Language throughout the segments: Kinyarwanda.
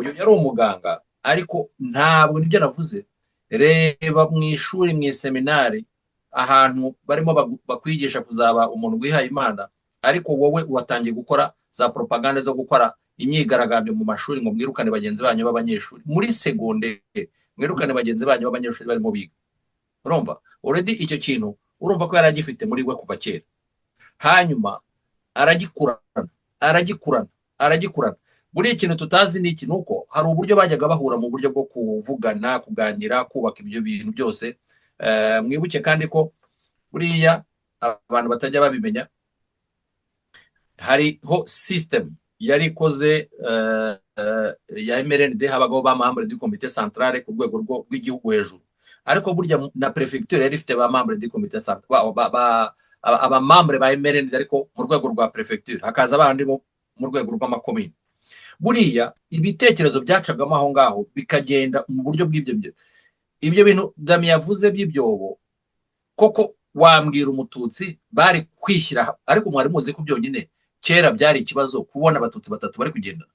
Uyu yari umuganga, ariko ntabwo nibyo navuze. Reba mu ishuri, mu iseminari, ahantu barimo bakwigisha kuzaba umuntu wihaye Imana, ariko wowe watangiye gukora za propaganda zo gukora imyigaragambyo mu mashuri ngo mwirukane bagenzi banyu b'abanyeshuri muri segonderi, mwirukane bagenzi banyu b'abanyeshuri barimo biga. Urumva already icyo kintu, urumva ko yari agifite muri we kuva kera. Hanyuma aragikurana, aragikurana, aragikurana. Buriya ikintu tutazi ni iki? Ni uko hari uburyo bajyaga bahura mu buryo bwo kuvugana, kuganira, kubaka ibyo bintu byose. Mwibuke kandi ko buriya abantu batajya babimenya, hariho system yari ikoze ya MRND. Habagaho ba membre du comité central ku rwego rw'igihugu hejuru, ariko burya na préfecture yari ifite ba membre du comité central, aba membre ba MRND, ariko mu rwego rwa préfecture, hakaza abandi bo mu rwego rw'amakomini. Buriya ibitekerezo byacagamo aho ngaho bikagenda mu buryo bw'ibyo byo ibyo bintu Dami yavuze by'ibyobo. Koko wambwira Umututsi bari kwishyira? Ariko mwari muzi ko byonyine kera byari ikibazo kubona Abatutsi batatu bari kugendana?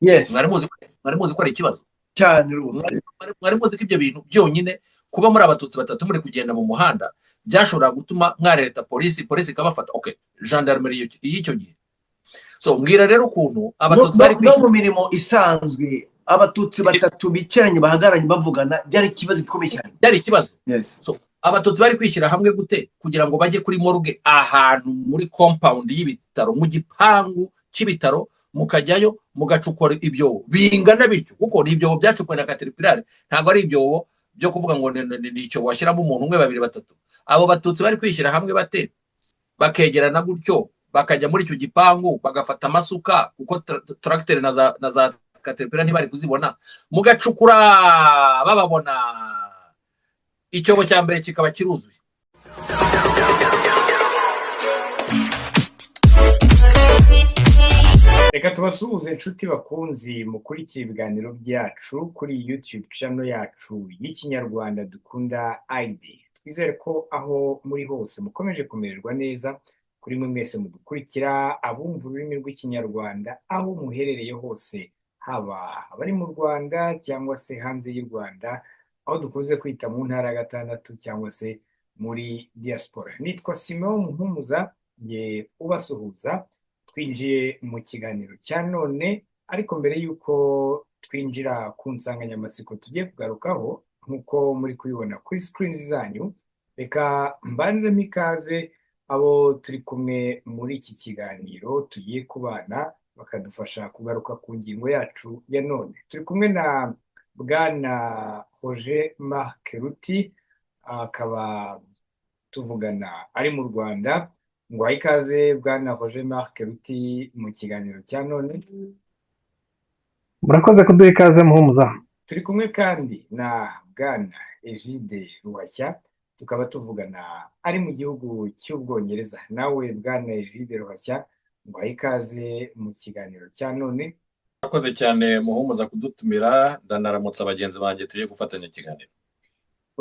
Yes. Mwari muzi ko ari ikibazo? Cyane rwose. Mwari muzi ko ibyo bintu byonyine, kuba muri Abatutsi batatu muri kugenda mu muhanda, byashobora gutuma mwarereta polisi, polisi ikabafata? Okay, gendarmerie y'icyo gihe. So mbwira rero ukuntu Abatutsi bari No kwishyira mu mirimo isanzwe, Abatutsi batatu bicaranye, bahagararanye, bavugana, byari ikibazo gikomeye cyane. Byari ikibazo. Yes. So Abatutsi bari kwishyira hamwe gute kugira ngo bajye kuri morgue, ahantu muri compound y'ibitaro, mu gipangu cy'ibitaro, mukajyayo mugacukura ibyobo bingana bityo? Kuko ni ibyobo byacukuwe na Caterpillar, ntabwo ari ibyobo byo kuvuga ngo ni icyobo washyiramo umuntu umwe, babiri, batatu. Abo Batutsi bari kwishyira hamwe bate, bakegerana gutyo, bakajya muri icyo gipangu, bagafata amasuka, kuko tracteur na za Caterpillar ntibari kuzibona, mugacukura bababona, icyobo cya mbere kikaba kiruzuye? Reka tubasuhuze, inshuti bakunzi mukurikiye ibiganiro byacu kuri YouTube channel yacu y'Ikinyarwanda Dukunda ID. Twizere ko aho muri hose mukomeje kumererwa neza. Kuri mwe mwese mudukurikira, abumva ururimi rw'Ikinyarwanda, aho muherereye hose, haba abari mu Rwanda cyangwa se hanze y'u Rwanda, aho dukunze kwita mu ntara ya gatandatu cyangwa se muri diaspora, nitwa Simon Muhumuza nge ubasuhuza. Twinjiye mu kiganiro cya none, ariko mbere y'uko twinjira ku nsanganyamatsiko tugiye kugarukaho, nk'uko muri kubibona kuri screen zanyu, reka mbanzemo ikaze abo turi kumwe muri iki kiganiro tugiye kubana, bakadufasha kugaruka ku ngingo yacu ya none. Turi kumwe na Bwana Roger Marc Ruti, akaba tuvugana ari mu Rwanda. Ngo ikaze, Bwana Roger Marc Ruti, mu kiganiro cya none. Murakoze kuduha ikaze, Muhumuza. Turi kumwe kandi na Bwana Egide Ruhashya, tukaba tuvugana ari mu gihugu cy'Ubwongereza. Nawe, Bwana Egide Ruhashya, ngo ikaze mu kiganiro cya none. Murakoze cyane, Muhumuza, kudutumira. Ndanaramutsa bagenzi banjye tugiye gufatanya ikiganiro.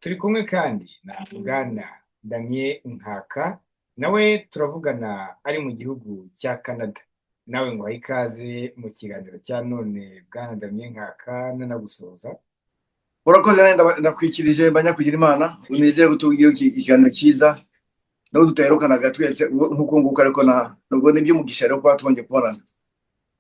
Turi kumwe kandi na Bwana Damien Nkaka, nawe turavugana ari mu gihugu cya Canada. Nawe ngo ikaze mu kiganiro cya none, Bwana Damien Nkaka, nanagusoza. Urakoze nawe, ndakwikirije banyakugira Imana. Unizere ko tugira ikiganiro cyiza nubwo tutaherukanaga twese nk'uko nguko, ariko na nubwo ni iby'umugisha rero kuba twongeye kubonana.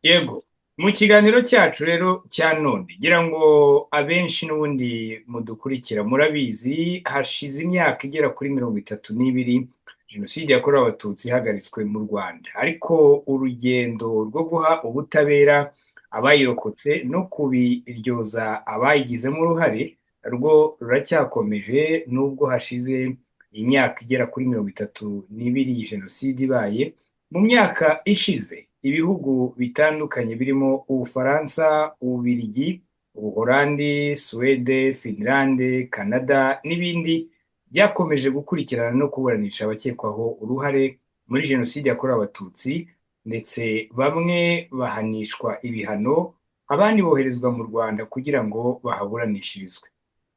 Yego, mu kiganiro cyacu rero cya none, ngira ngo abenshi n'ubundi mudukurikira murabizi, hashize imyaka igera kuri 32 Jenoside yakorewe Abatutsi ihagaritswe mu Rwanda, ariko urugendo rwo guha ubutabera abayirokotse no kubiryoza abayigizemo uruhare rwo ruracyakomeje, nubwo hashize imyaka igera kuri 32 iyi jenoside ibaye. Mu myaka ishize, ibihugu bitandukanye birimo Ubufaransa, Ububiligi, Ubuholandi, Suwede, Finlande, Canada n'ibindi byakomeje gukurikirana no kuburanisha abakekwaho uruhare muri Jenoside yakorewe Abatutsi, ndetse bamwe bahanishwa ibihano, abandi boherezwa mu Rwanda kugira ngo bahaburanishirizwe.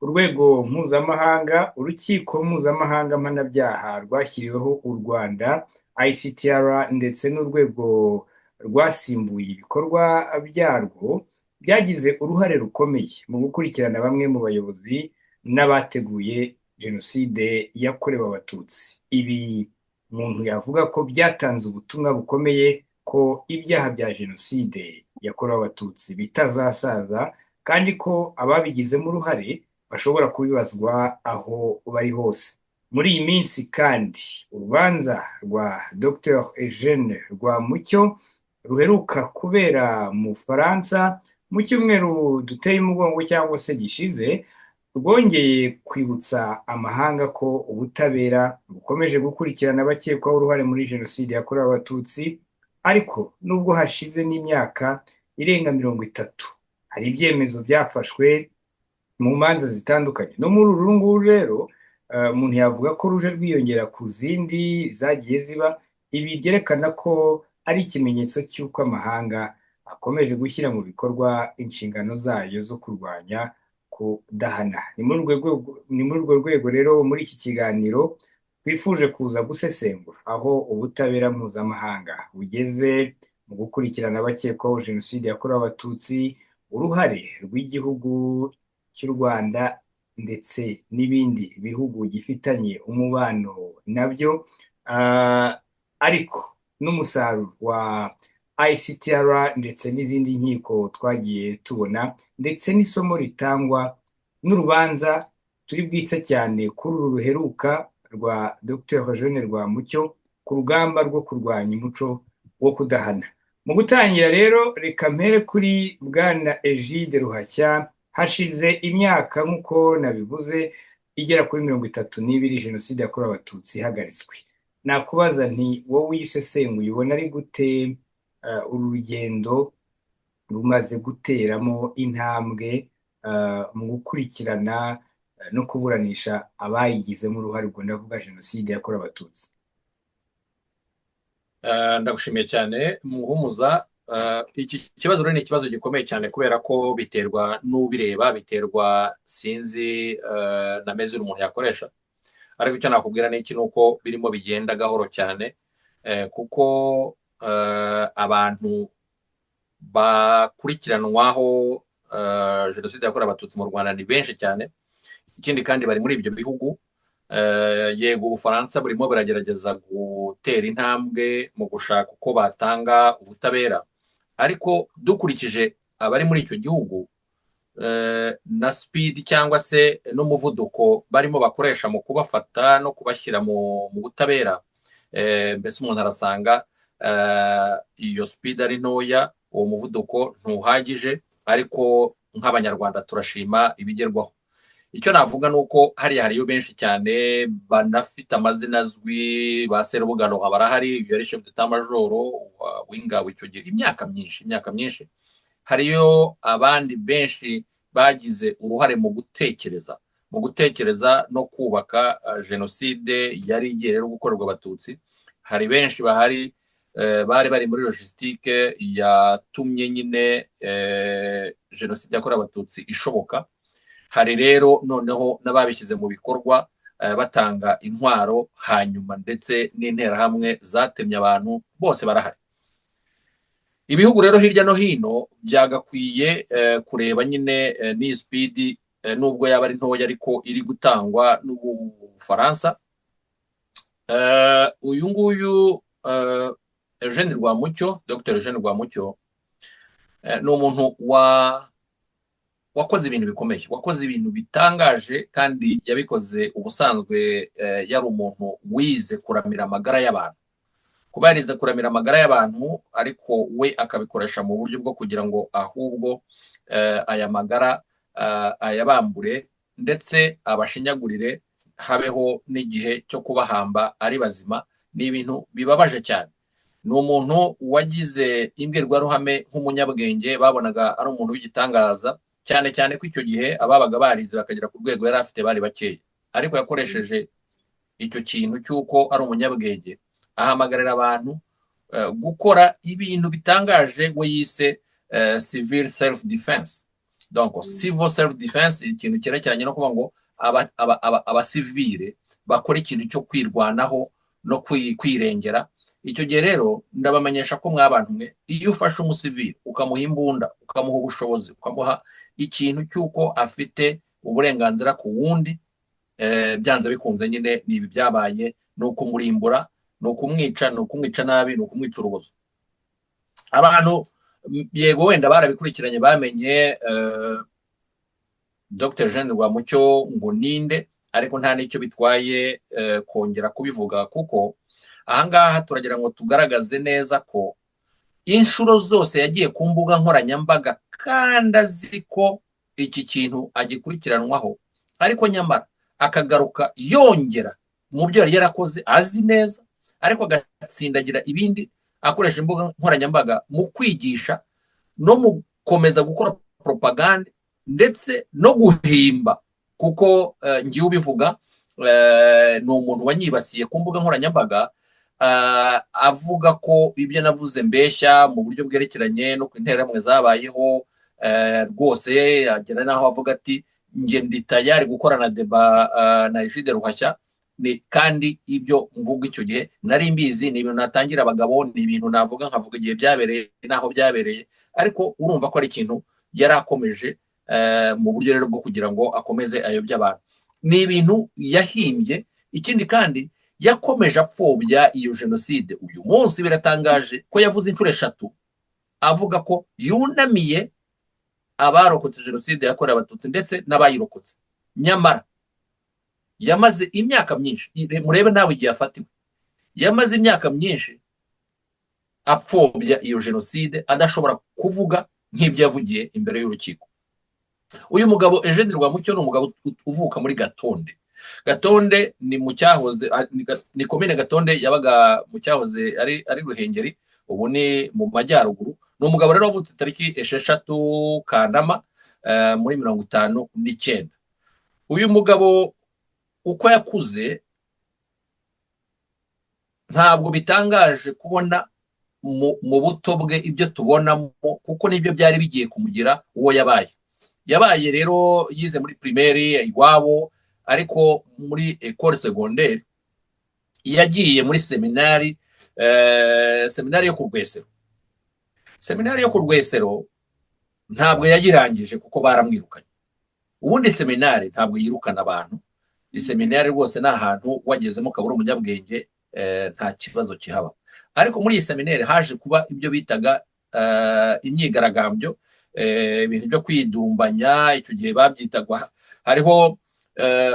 Urwego mpuzamahanga, Urukiko Mpuzamahanga Mpanabyaha rwashyiriweho u Rwanda, ICTR, ndetse n'urwego rwasimbuye ibikorwa byarwo. byagize uruhare rukomeye mu gukurikirana bamwe mu bayobozi n'abateguye Jenoside yakorewe Abatutsi. Ibi umuntu yavuga ko byatanze ubutumwa bukomeye ko ibyaha bya Jenoside yakorewe Abatutsi bitazasaza, kandi ko ababigizemo uruhare bashobora kubibazwa aho bari hose. Muri iyi minsi kandi, urubanza rwa Dr Eugene Rwamucyo ruheruka kubera mu Bufaransa mu cyumweru duteye umugongo cyangwa se gishize, rwongeye kwibutsa amahanga ko ubutabera bukomeje gukurikirana abakekwaho uruhare muri Jenoside yakorewe Abatutsi. Ariko nubwo hashize n'imyaka irenga 30, hari ibyemezo byafashwe mu manza zitandukanye. No muri uru nguru rero, umuntu yavuga ko ruje rwiyongera ku zindi zagiye ziba. Ibi byerekana ko ari ikimenyetso cy'uko amahanga akomeje gushyira mu bikorwa inshingano zayo zo kurwanya kudahana. Ni muri urwo rwego rero muri iki kiganiro twifuje kuza gusesengura aho ubutabera mpuzamahanga bugeze mu gukurikirana abakekwaho Jenoside yakorewe Abatutsi, uruhare rw'igihugu cy'u Rwanda ndetse n'ibindi bihugu gifitanye umubano nabyo, ariko n'umusaruro wa ICTR ndetse n'izindi nkiko twagiye tubona, ndetse n'isomo ritangwa n'urubanza turi bwitse cyane kuri uru ruheruka rwa Dr Eugene Rwamucyo ku rugamba rwo kurwanya umuco wo kudahana. Mu gutangira rero, reka mpere kuri Bwana Egide Ruhashya. Hashize imyaka, nk'uko nabivuze, igera kuri 32 Jenoside yakorewe Abatutsi ihagaritswe. Nakubaza nti: wowe iyo usesenguye, ubona ari gute uru rugendo rumaze guteramo intambwe mu gukurikirana no kuburanisha abayigizemo uruhare? Ubwo ndavuga Jenoside yakorewe Abatutsi. Ndagushimiye cyane, Muhumuza. Iki kibazo rero ni ikibazo gikomeye cyane, kubera ko biterwa n'ubireba, biterwa sinzi na mesure umuntu yakoresha. Ariko icyo nakubwira ni iki: ni uko birimo bigenda gahoro cyane, kuko abantu bakurikiranwaho Jenoside yakorewe Abatutsi mu Rwanda ni benshi cyane. Ikindi kandi, bari muri ibyo bihugu. Yego, Ubufaransa burimo buragerageza gutera intambwe mu gushaka uko batanga ubutabera, ariko dukurikije abari muri icyo gihugu na speed cyangwa se n'umuvuduko barimo bakoresha mu kubafata no kubashyira mu butabera, mbese umuntu arasanga iyo speed ari ntoya, uwo muvuduko ntuhagije. Ariko nk'Abanyarwanda turashima ibigerwaho. Icyo navuga ni uko hariya hariyo benshi cyane banafite amazina azwi. Ba Serubuga barahari, yari chef d'état major w'ingabo icyo gihe, imyaka myinshi, imyaka myinshi. Hariyo abandi benshi bagize uruhare mu gutekereza no kubaka jenoside yari igiye rero gukorerwa Abatutsi. Hari benshi bahari bari bari muri logistique yatumye nyine Jenoside yakorewe Abatutsi ishoboka. Hari rero noneho n'ababishyize mu bikorwa, batanga intwaro, hanyuma ndetse n'Interahamwe zatemye abantu, bose barahari. Ibihugu rero hirya no hino byagakwiye kureba nyine n'iyi speed, nubwo yaba ari ntoya, ariko iri gutangwa n'Ubufaransa. Uyu nguyu Eugene Rwamucyo, Dr Eugene Rwamucyo, ni umuntu wakoze ibintu bikomeye, wakoze ibintu bitangaje, kandi yabikoze ubusanzwe yari umuntu wize kuramira amagara y'abantu. Kuba yarize kuramira amagara y'abantu, ariko we akabikoresha mu buryo bwo kugira ngo ahubwo aya magara ayabambure, ndetse abashinyagurire, habeho n'igihe cyo kubahamba ari bazima, ni ibintu bibabaje cyane. Ni umuntu wagize imbwirwaruhame nk'umunyabwenge, babonaga ari umuntu w'igitangaza, cyane cyane ko icyo gihe ababaga barize bakagera ku rwego yari afite bari bakeya. Ariko yakoresheje icyo kintu cy'uko ari umunyabwenge, ahamagarira abantu gukora ibintu bitangaje we yise civil self defense, donc civil self defense, ikintu cyerekeranye no kuvuga ngo abasivile bakora ikintu cyo kwirwanaho no kwirengera. Icyo gihe rero ndabamenyesha ko mwabantu mwe, iyo ufashe umusivili ukamuha imbunda, ukamuha ubushobozi, ukamuha ikintu cy'uko afite uburenganzira ku wundi, byanze bikunze nyine ni ibi byabaye: ni ukumurimbura, ni ukumwica, ni ukumwica nabi, ni ukumwica urubozo. Abantu yego wenda barabikurikiranye, bamenye Dr Eugene Rwamucyo ngo ninde, ariko nta n'icyo bitwaye kongera kubivuga, kuko ahangaha turagira ngo tugaragaze neza ko inshuro zose yagiye ku mbuga nkoranyambaga kandi azi ko iki kintu agikurikiranwaho, ariko nyamara akagaruka yongera mu byo yari yarakoze azi neza, ariko agatsindagira ibindi akoresha imbuga nkoranyambaga mu kwigisha no mu gukomeza gukora propagande, ndetse no guhimba, kuko ngiye ubivuga, ni umuntu wanyibasiye ku mbuga nkoranyambaga, avuga ko ibyo navuze mbeshya mu buryo bwerekeranye no ku interahamwe zabayeho. Rwose agera n'aho avuga ati: "Njye ndi tayari gukorana débat na Egide Ruhashya." Kandi ibyo mvuga icyo gihe nari mbizi, ni ibintu natangira abagabo, ni ibintu navuga nkavuga igihe byabereye n'aho byabereye, ariko urumva ko ari ikintu yari akomeje mu buryo rero bwo kugira ngo akomeze ayobye abantu. Ni ibintu yahimbye. Ikindi kandi, yakomeje apfobya iyo jenoside. Uyu munsi biratangaje ko yavuze inshuro eshatu avuga ko yunamiye abarokotse jenoside yakorewe Abatutsi ndetse n'abayirokotse, nyamara yamaze imyaka myinshi, murebe nawe igihe afatiwe, yamaze imyaka myinshi apfobya iyo jenoside, adashobora kuvuga nk'ibyo yavugiye imbere y'urukiko. Uyu mugabo Eugene Rwamucyo ni umugabo uvuka muri Gatonde. Gatonde ni mu cyahoze ni komine Gatonde, yabaga mu cyahoze ari Ruhengeri, ubu ni mu majyaruguru. Ni umugabo rero wavutse tariki 6 Kanama muri 59. Uyu mugabo uko yakuze, ntabwo bitangaje kubona mu buto bwe ibyo tubonamo, kuko nibyo byari bigiye kumugira uwo yabaye. Yabaye rero yize muri primaire iwabo, ariko muri école secondaire yagiye muri seminari, seminari yo ku Rwesero. Seminari yo ku Rwesero ntabwo yayirangije kuko baramwirukanye. Ubundi seminari ntabwo yirukana abantu. Iseminari rwose ni ahantu wagezemo ukaba uri umunyabwenge, nta kibazo kihaba. Ariko muri iyi seminari haje kuba ibyo bitaga imyigaragambyo, ibintu byo kwidumbanya. Icyo gihe babyitaga, hariho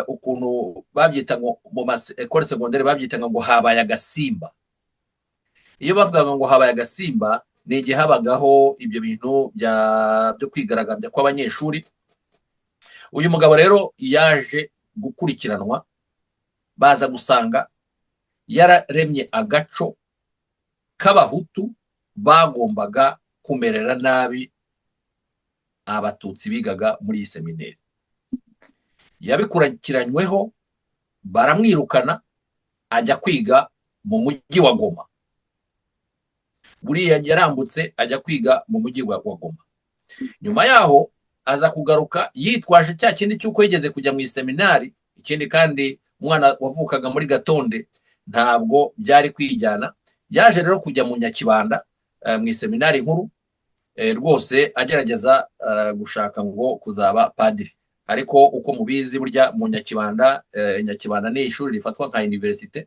ukuntu babyita ngo mu ma école secondaire babyitaga ngo habaye agasimba. Iyo bavugaga ngo habaye agasimba, ni igihe habagaho ibyo bintu byo kwigaragambya kw'abanyeshuri. Uyu mugabo rero yaje gukurikiranwa, baza gusanga yararemye agaco k'Abahutu bagombaga kumerera nabi Abatutsi bigaga muri iyi seminari. Yabikurikiranyweho, baramwirukana, ajya kwiga mu mujyi wa Goma. Buriya yarambutse ajya kwiga mu mujyi wa Goma. Nyuma yaho aza kugaruka yitwaje cya kindi cy'uko yigeze kujya mu iseminari. Ikindi kandi, umwana wavukaga muri Gatonde ntabwo byari kwijyana. Yaje rero kujya mu Nyakibanda mu iseminari nkuru, rwose agerageza gushaka ngo kuzaba padiri. Ariko uko mubizi, burya mu Nyakibanda, Nyakibanda ni ishuri rifatwa nka université,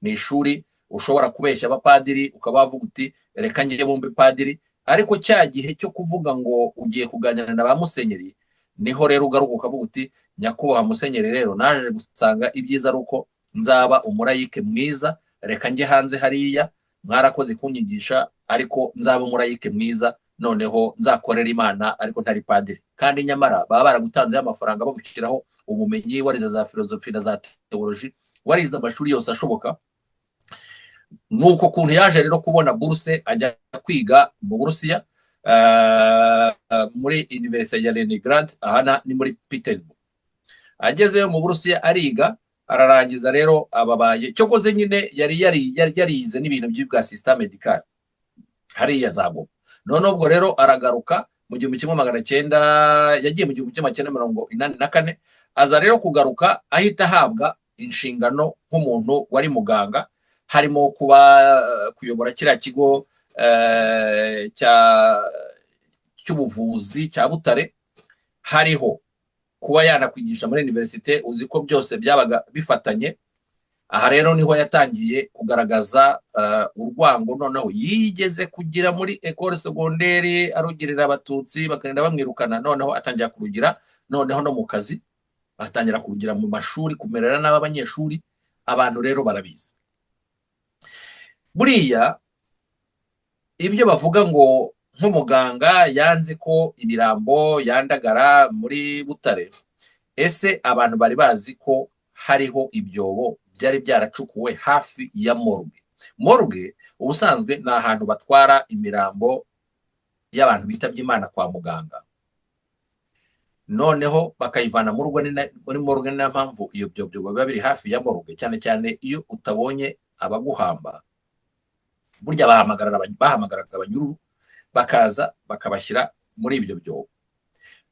ni ishuri ushobora kubeshya abapadiri ukaba wavuga uti: "Reka njye bumbe padiri." Ariko cya gihe cyo kuvuga ngo ugiye kuganira na ba musenyeri, niho rero ugaruka ukavuga uti: "Nyakubahwa musenyeri, rero naje gusanga ibyiza ari uko nzaba umurayike mwiza. Reka njye hanze hariya, mwarakoze kunyigisha, ariko nzaba umurayike mwiza, noneho nzakorera Imana ariko ntari padiri." Kandi nyamara baba baragutanzeho amafaranga, bagushyiraho ubumenyi, warize za philosophie na za théologie, warize amashuri yose ashoboka. Nuko kuntu yaje rero kubona buruse, ajya kwiga mu Burusiya muri Université ya Leningrad, aha ni muri Petersburg. Agezeyo mu Burusiya ariga, ararangiza. Rero ababaye cyokoze nyine yari yarize n'ibintu by'ubwa assistant médical hariya za Goma. None ubwo rero aragaruka mu 1900, yagiye mu 1984, aza rero kugaruka ahita ahabwa inshingano nk'umuntu wari muganga. Harimo kuba kuyobora kiriya kigo cy'ubuvuzi cya Butare, hariho kuba yanakwigisha muri université. Uzi ko byose byabaga bifatanye. Aha rero niho yatangiye kugaragaza urwango. Noneho yigeze kugira muri école secondaire, arugirira Abatutsi, bakagenda bamwirukana. Noneho atangira kurugira noneho no mu kazi, atangira kurugira mu mashuri, kumerera nabi abanyeshuri. Abantu rero barabizi. Buriya ibyo bavuga ngo nk'umuganga yanze ko imirambo yandagara muri Butare, ese abantu bari bazi ko hariho ibyobo byari byaracukuwe hafi ya morgue? Morgue ubusanzwe ni ahantu batwara imirambo y'abantu bitabye Imana kwa muganga, noneho bakayivana mu rugo muri morgue. Ni nayo mpamvu iyo byobo biba biri hafi ya morgue, cyane cyane iyo utabonye abaguhamba. Burya bahamagaraga abanyururu, bakaza bakabashyira muri ibyo byobo.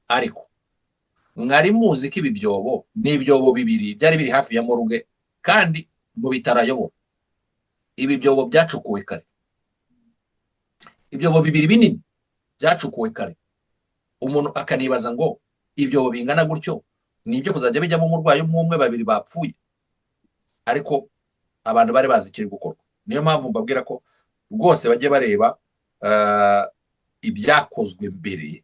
Ariko mwari muzi ko ibi byobo ni ibyobo bibiri byari biri hafi ya morgue kandi mu bitaro ayobora? Ibi byobo byacukuwe kare, ibyobo bibiri binini byacukuwe kare. Umuntu akanibaza ngo ibyobo bingana gutyo ni ibyo kuzajya bijyamo umurwayi umwe umwe, babiri bapfuye? Ariko abantu bari bazi ikiri gukorwa. Niyo mpamvu mbabwira ko rwose bajye bareba ibyakozwe mbere,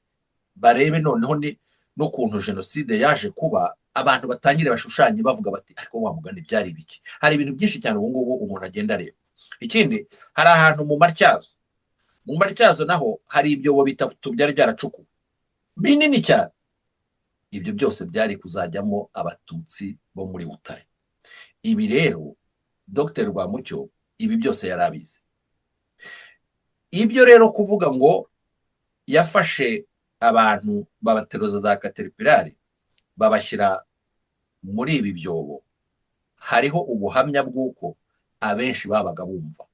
barebe noneho ni n'ukuntu jenoside yaje kuba. Abantu batangire bashushanye, bavuga bati: "Ariko wa mugani byari ibiki?" Hari ibintu byinshi cyane ubu ngubu umuntu agenda areba. Ikindi, hari ahantu mu Matyazo. Mu Matyazo naho hari ibyobo bitatu byari byaracukuwe binini cyane. Ibyo byose byari kuzajyamo Abatutsi bo muri Butare. Ibi rero Dr Rwamucyo ibi byose yari abizi. Ibyo rero kuvuga ngo yafashe abantu babateruza za kateripirari, babashyira muri ibi byobo, hariho ubuhamya bw'uko abenshi babaga bumva,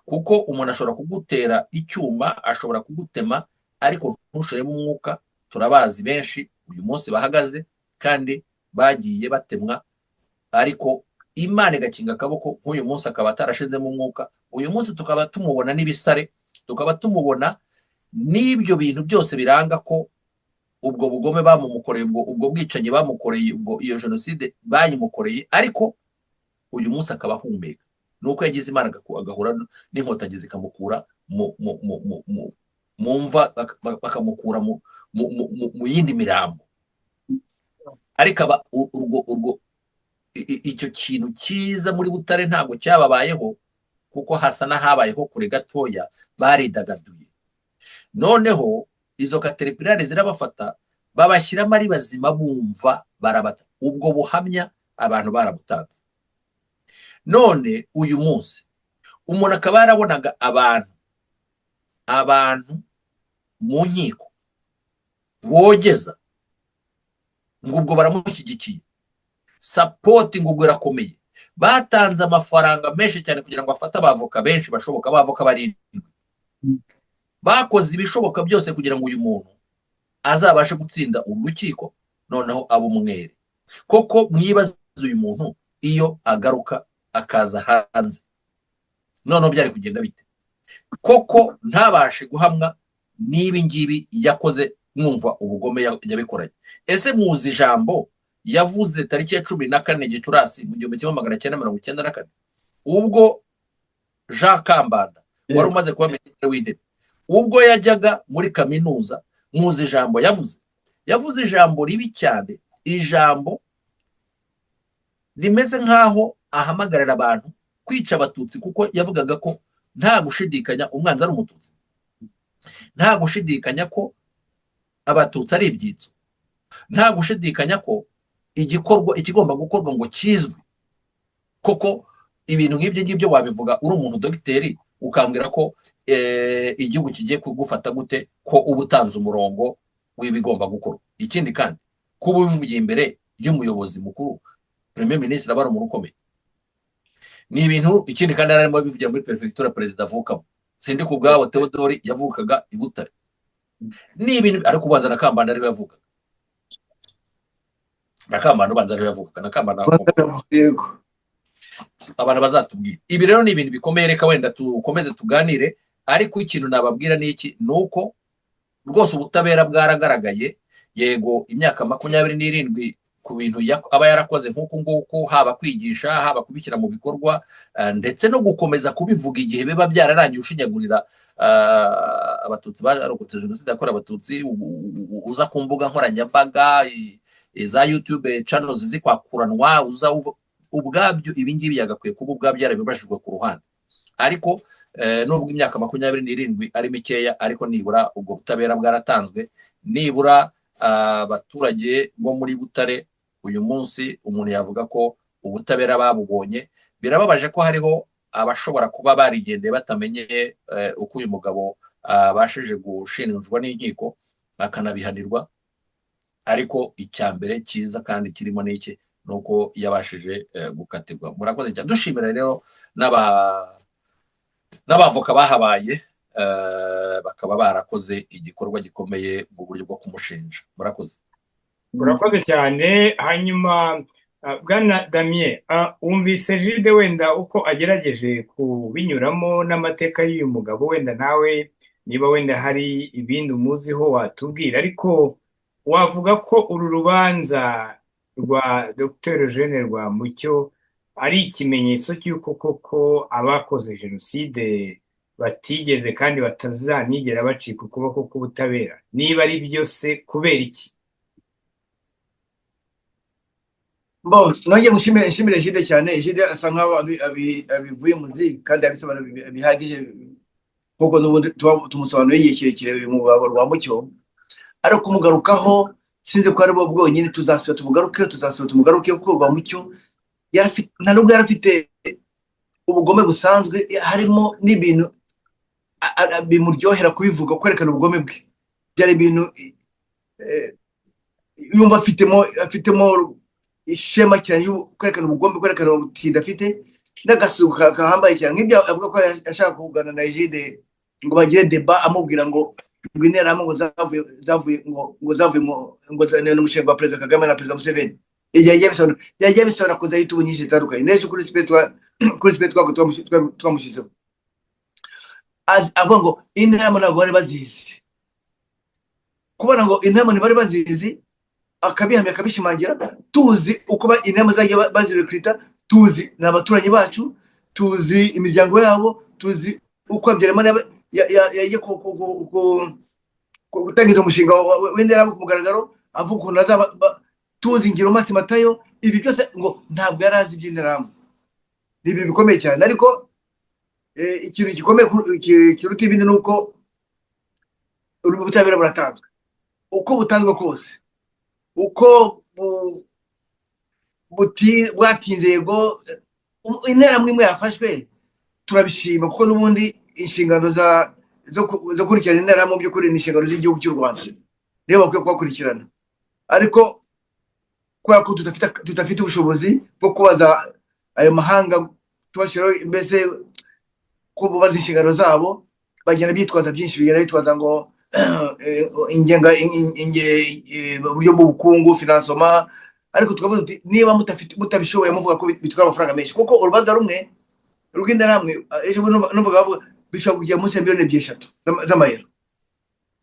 kuko umuntu ashobora kugutera icyuma, ashobora kugutema, ariko ntushiremo umwuka. Turabazi benshi uyu munsi bahagaze kandi bagiye batemwa, ariko Imana igakinga akaboko, nk'uyu munsi akaba atarashizemo umwuka. Uyu munsi tukaba tumubona n'ibisare, tukaba tumubona n'ibyo bintu byose biranga ko ubwo bugome bamumukoreye, ubwo bwicanyi bamukoreye, ubwo iyo jenoside bayimukoreye, ariko uyu munsi akaba ahumeka. Ni uko yagize Imana agahura n'Inkotanyi, zikamukura mu mva, bakamukura mu yindi mirambo. Ariko aba urwo icyo kintu cyiza muri Butare ntabwo cyababayeho, kuko hasa n'ahabayeho kure gatoya, baridagaduye. Noneho izo kateripirari zirabafata, babashyiramo ari bazima bumva, barabata. Ubwo buhamya abantu barabutanze. None uyu munsi umuntu akaba yarabonaga abantu mu nkiko bogeza ngo ubwo baramushyigikiye, support ngo ubwo irakomeye. Batanze amafaranga menshi cyane kugira ngo afate abavoka benshi bashoboka, abavoka barindwi. Bakoze ibishoboka byose kugira ngo uyu muntu azabashe gutsinda uru rukiko, noneho abe umwere koko. Mwibaze uyu muntu iyo agaruka akaza hanze, noneho byari kugenda bite koko? Ntabashe guhamwa n'ibi ngibi yakoze, mwumva ubugome yabikoranye. Ese muzi ijambo yavuze tariki ya 14 Gicurasi mu 1994, ubwo Jean Kambanda wari umaze kuba minisitiri w'intebe, ubwo yajyaga muri kaminuza? Muzi ijambo yavuze? Yavuze ijambo ribi cyane, ijambo rimeze nk'aho ahamagarira abantu kwica Abatutsi, kuko yavugaga ko nta gushidikanya umwanzi ari Umututsi, nta gushidikanya ko Abatutsi ari ibyitso, nta gushidikanya ko igikorwa ikigomba gukorwa ngo kizwi koko. Ibintu nk'ibyo ngibyo wabivuga uri umuntu dogiteri, ukambwira ko igihugu kigiye kugufata gute, ko uba utanze umurongo w'ibigomba gukorwa? Ikindi kandi, kuba ubivugiye imbere y'umuyobozi mukuru, premier ministre, aba ari umuntu ukomeye, ni ibintu. Ikindi kandi, yari arimo abivugira muri perefegitura perezida avukamo. Sindi ku bwabo Theodore yavukaga i Butare. Ni ibintu, ariko ubanza na Kambanda ariwe yavukaga, na Kambanda ubanza ariwe yavukaga, na Kambanda. Yego. Abantu bazatubwira. Ibi rero ni ibintu bikomeye. Reka wenda tukomeze tuganire, ariko ikintu nababwira ni iki? Ni uko rwose ubutabera bwaragaragaye. Yego, imyaka 27 ku bintu aba yarakoze nk'uku nguku, haba kwigisha, haba kubishyira mu bikorwa, ndetse no gukomeza kubivuga igihe biba byararangiye, ushinyagurira Abatutsi barokotse Jenoside yakorewe Abatutsi, uza ku mbuga nkoranyambaga za YouTube channels zikwakuranwa, uza ubwabyo, ibi ngibi yagakwiye kuba ubwabyo yarabibajijwe ku ruhande. Ariko nubwo imyaka 27 ari mikeya, ariko nibura ubwo butabera bwaratanzwe. Nibura abaturage bo muri Butare uyu munsi umuntu yavuga ko ubutabera babubonye. Birababaje ko hariho abashobora kuba barigendeye batamenye uko uyu mugabo abashije gushinjwa n'inkiko akanabihanirwa. Ariko icya mbere cyiza kandi kirimo n'iki? Ni uko yabashije gukatirwa. Murakoze cyane. Dushimira rero n'abavoka bahabaye, bakaba barakoze igikorwa gikomeye mu buryo bwo kumushinja. Murakoze. Urakoze cyane. Hanyuma bwana Damien, wumvise Jide wenda uko agerageje kubinyuramo n'amateka y'uyu mugabo. Wenda nawe niba wenda hari ibindi umuziho watubwira, ariko wavuga ko uru rubanza rwa Dr Eugene Rwamucyo ari ikimenyetso cy'uko koko abakoze jenoside batigeze kandi batazanigera bacika ukuboko k'ubutabera? Niba ari byo se, kubera iki? Bo, nongeye nshimire Jide cyane. Jide asa nkaho abivuye muzi kandi abisobanura bihagije, nkuko n'ubundi tumusobanuriye igihe kirekire uyu mugabo Rwamucyo. Ariko kumugarukaho sinzi ko ari bo bwonyine, tuzasubira tumugarukeho, tuzasubira tumugarukeho, kuko Rwamucyo nta nubwo yari afite ubugome busanzwe, harimo n'ibintu bimuryohera kubivuga, kwerekana ubugome bwe. Byari ibintu yumva afitemo ishema cyane, kwerekana ubugome, kwerekana ubutindi afite n'agasuku kahambaye cyane, nk'ibyo avuga ko yashaka kugana na Egide ngo bagire débat, amubwira ngo Interahamwe ngo zavuye ngo zavuye mu ngo n'umushinga wa Perezida Kagame na Perezida Museveni. Igihe yagiye abisobanura kuza YouTube nyinshi zitandukanye, n'ejo kuri space twamushyizeho avuga ngo Interahamwe ntabwo bari bazizi, kubona ngo Interahamwe ntibari bazizi, akabihamya, akabishimangira. Tuzi uko Interahamwe zagiye bazirecruita, tuzi ni abaturanyi bacu, tuzi imiryango yabo, tuzi uko Habyarimana yagiye gutangiza umushinga w'Interahamwe ku mugaragaro, avuga ukuntu azaba tuzi Ngirumpatse Matayo. Ibi byose ngo ntabwo yari azi iby'Interahamwe, ni ibintu bikomeye cyane. Ariko ikintu gikomeye kiruta ibindi ni uko ubutabera buratanzwe, uko butanzwe kose, uko bwatinze. Yego, Interahamwe imwe yafashwe, turabishima, kuko n'ubundi inshingano zo gukurikirana Interahamwe mu by'ukuri ni inshingano z'igihugu cy'u Rwanda, niyo bakwiye kubakurikirana. Ariko kubera ko tudafite ubushobozi bwo kubaza ayo mahanga, tubashyiraho mbese ko bubaza inshingano zabo, bagenda bitwaza byinshi, bigenda bitwaza ngo ingenga uburyo bw'ubukungu, financement. Ariko tukavuga tuti niba mutabishoboye, muvuga ko bitwara amafaranga menshi, kuko urubanza rumwe rw'Interahamwe, ejo bundi numvaga bavuga bishobora kujya munsi ya miliyoni 3 z'amayero,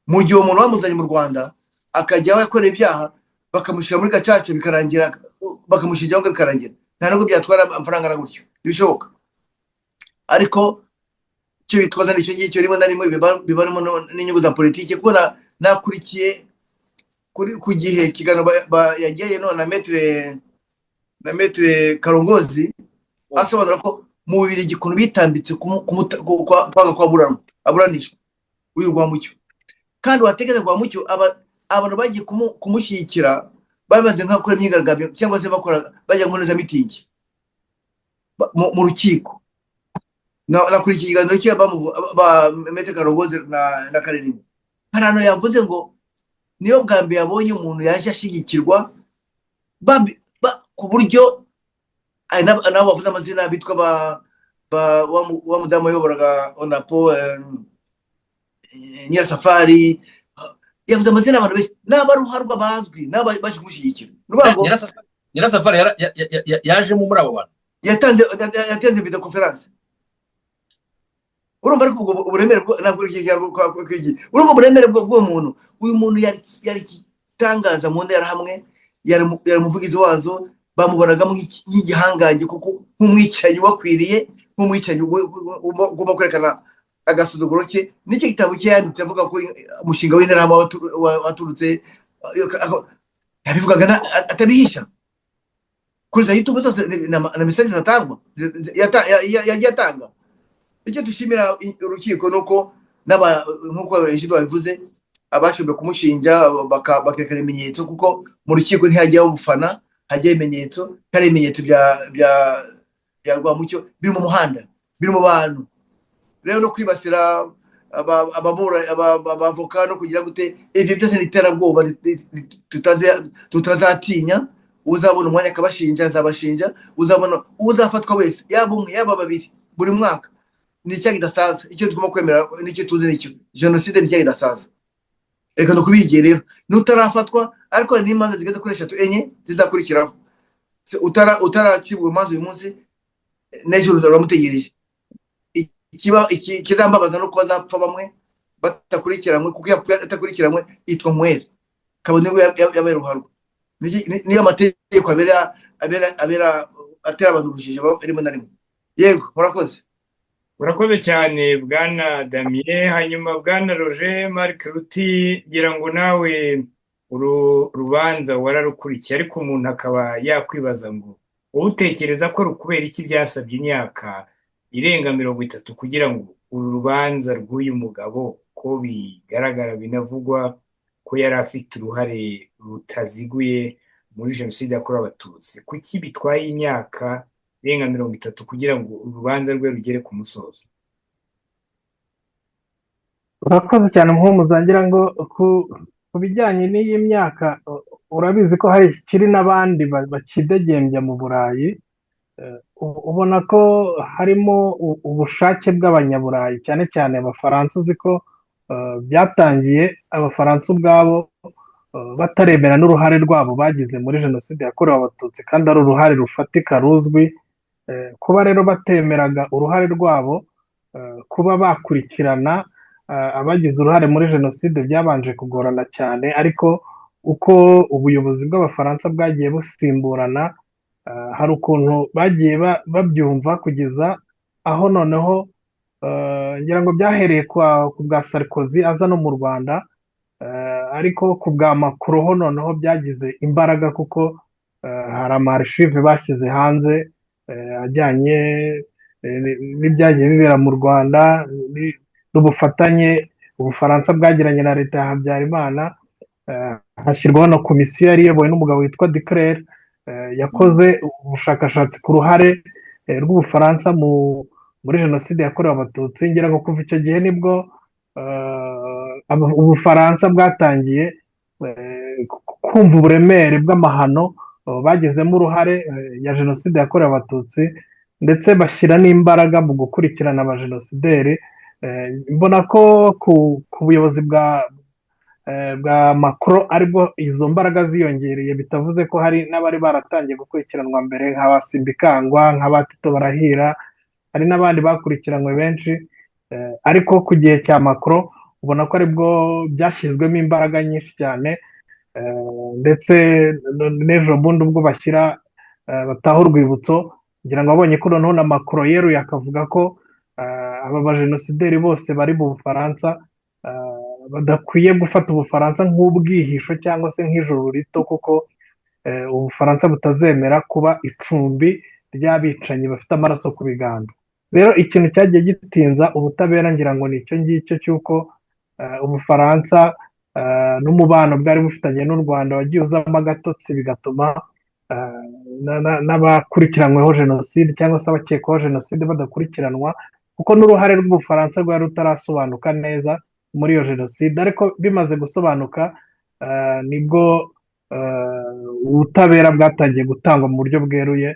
mu gihe umuntu bamuzanye mu Rwanda akajya aho yakoreye ibyaha, bakamushyira muri gacaca bikarangira, bakamushyira ibyangombwa bikarangira, nta nubwo byatwara amafaranga angana gutyo, ntibishoboka. Ariko icyo bitwaza nicyo ngicyo, rimwe na rimwe bibarimo n'inyungu za politiki, kuko nakurikiye kuri ku gihe ikiganiro yagiye none na maître Karongozi, asobanura ko mu Bubiligi ukuntu bitambitse kwanga ko aburanishwa uyu Rwamucyo. Kandi watekereza Rwamucyo, abantu bagiye kumushyigikira bamaze nka gukora imyigaragambyo cyangwa se bakora bajya mu mitingi mu rukiko. Nakurikiye ikiganiro cye ba maître Karongozi na Karirima, hari ahantu yavuze ngo niyo bwa mbere yabonye umuntu yaje ashyigikirwa ku buryo hari n'abo bavuze amazina bitwa ba wa mudamu wayoboraga ONAPO, Nyirasafari. Yavuze amazina abantu benshi n'abaruharwa bazwi n'abo baje kumushyigikira. Ni ukuvuga ngo Nyirasafari yajemo muri abo bantu. Yatanze video conference. Urumva, ariko ubwo uburemere ntabwo urumva uburemere bw'uwo muntu. Uyu muntu yari igitangaza mu Nterahamwe, yari umuvugizi wazo. Bamubonagamo nk'igihangange, kuko nk'umwicanyi wakwiriye, nk'umwicanyi ugomba kwerekana agasuzuguro ke. Nicyo gitabo cye yanditse avuga ko umushinga w'Interahamwe waturutse, yabivugaga atabihisha kuri za YouTube zose na message zatangwa yagiye atanga. Icyo dushimira urukiko ni uko, nk'uko Egide wabivuze, abashoboye kumushinja bakerekana ibimenyetso, kuko mu rukiko ntihajyaho ubufana, hajyaho ibimenyetso, kandi ibimenyetso bya Rwamucyo biri mu muhanda, biri mu bantu. Rero no kwibasira abavoka no kugira gute, ibyo byose ni iterabwoba tutazatinya. Uzabona umwanya akabashinja azabashinja, uzabona uzafatwa wese, yaba umwe, yaba babiri buri mwaka, ni icyaha kidasaza. Icyo tugomba kwemera nicyo tuzi nicyo: jenoside ni icyaha kidasaza. Reka nukubigiye rero n'utarafatwa, ariko hari n'imanza zigeze kuri eshatu, enye zizakurikiraho. Utaracibwa urumanza uyu munsi, n'ejo ruramutegereje. Ikizambabaza no kuba azapfa bamwe batakurikiranwe, kuko iyo yapfuye atakurikiranwe yitwa nkwere, kabone nibwo yabaye ruharwa. Niyo amategeko abera atera abantu urujijo rimwe na rimwe. Yego, murakoze. Urakoze cyane, bwana Damien. Hanyuma bwana Roger Marc Ruti, ngira ngo nawe uru rubanza wararukurikiye, ariko umuntu akaba yakwibaza ngo wowe utekereza ko rukubera iki byasabye imyaka irenga 30 kugira ngo uru rubanza rw'uyu mugabo, ko bigaragara binavugwa ko yari afite uruhare rutaziguye muri jenoside yakorewe Abatutsi, kuki bitwaye imyaka irenga 30 kugira ngo urubanza rwe rugere ku musozo? Urakoze cyane, Muhumuza. Ngira ngo ku bijyanye n'iyi myaka, urabizi ko hari kiri n'abandi bakidegembya mu Burayi. Ubona ko harimo ubushake bw'Abanyaburayi, cyane cyane Abafaransa. Uzi ko byatangiye Abafaransa ubwabo bataremera n'uruhare rwabo bagize muri jenoside yakorewe Abatutsi, kandi ari uruhare rufatika ruzwi. Kuba rero batemeraga uruhare rwabo, kuba bakurikirana abagize uruhare muri jenoside byabanje kugorana cyane. Ariko uko ubuyobozi bw'Abafaransa bwagiye busimburana, hari ukuntu bagiye babyumva, kugeza aho noneho ngira ngo byahereye ku bwa Sarkozy aza no mu Rwanda, ariko ku bwa Macron ho noneho byagize imbaraga, kuko hari ama archives bashyize hanze ajyanye n'ibyagiye bibera mu Rwanda n'ubufatanye Ubufaransa bwagiranye na leta ya Habyarimana. Hashyirwaho na komisiyo yari iyobowe n'umugabo witwa Duclert, yakoze ubushakashatsi ku ruhare rw'Ubufaransa muri jenoside yakorewe Abatutsi. Ngira ngo kuva icyo gihe nibwo Ubufaransa bwatangiye kumva uburemere bw'amahano bagizemo uruhare ya jenoside yakorewe Abatutsi, ndetse bashyira n'imbaraga mu gukurikirana abajenosideri. Mbona ko ku buyobozi bwa Macron aribwo izo mbaraga ziyongereye, bitavuze ko hari n'abari baratangiye gukurikiranwa mbere, nka Simbikangwa, nka ba Tito Barahira, hari n'abandi bakurikiranywe benshi, ariko ku gihe cya Macron ubona ko aribwo byashyizwemo imbaraga nyinshi cyane, ndetse n'ejo bundi ubwo bashyira bataha urwibutso, ngira ngo abonye ko noneho na Macron yeruye akavuga ko aba bajenosideri bose bari mu Bufaransa badakwiye gufata Ubufaransa nk'ubwihisho cyangwa se nk'ijuru rito, kuko Ubufaransa butazemera kuba icumbi ry'abicanyi bafite amaraso ku biganza. Rero ikintu cyagiye gitinza ubutabera ngira ngo ni icyo ngicyo cy'uko Ubufaransa n'umubano bwari bufitanye n'u Rwanda wagiye uzamo agatotsi, bigatuma n'abakurikiranyweho jenoside cyangwa se abakekwaho jenoside badakurikiranwa, kuko n'uruhare rw'Ubufaransa rwari rutarasobanuka neza muri iyo jenoside. Ariko bimaze gusobanuka, nibwo ubutabera bwatangiye gutangwa mu buryo bweruye.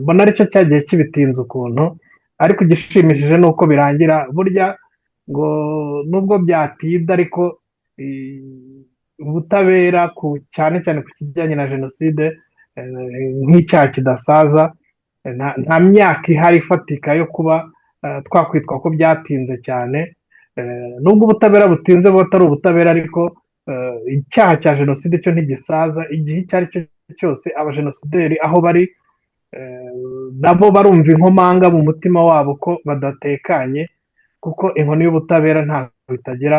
Mbona aricyo cyagiye kibitinza ukuntu, ariko igishimishije ni uko birangira. Burya ngo nubwo byatinda, ariko ubutabera cyane cyane ku kijyanye na jenoside nk'icyaha kidasaza. Nta myaka ihari ifatika yo kuba twakwitwa ko byatinze cyane. Nubwo ubutabera butinze buba atari ubutabera, ariko icyaha cya jenoside cyo ntigisaza. Igihe icyo ari cyo cyose abajenosideri aho bari nabo barumva inkomanga mu mutima wabo ko badatekanye, kuko inkoni y'ubutabera ntabwo itagera.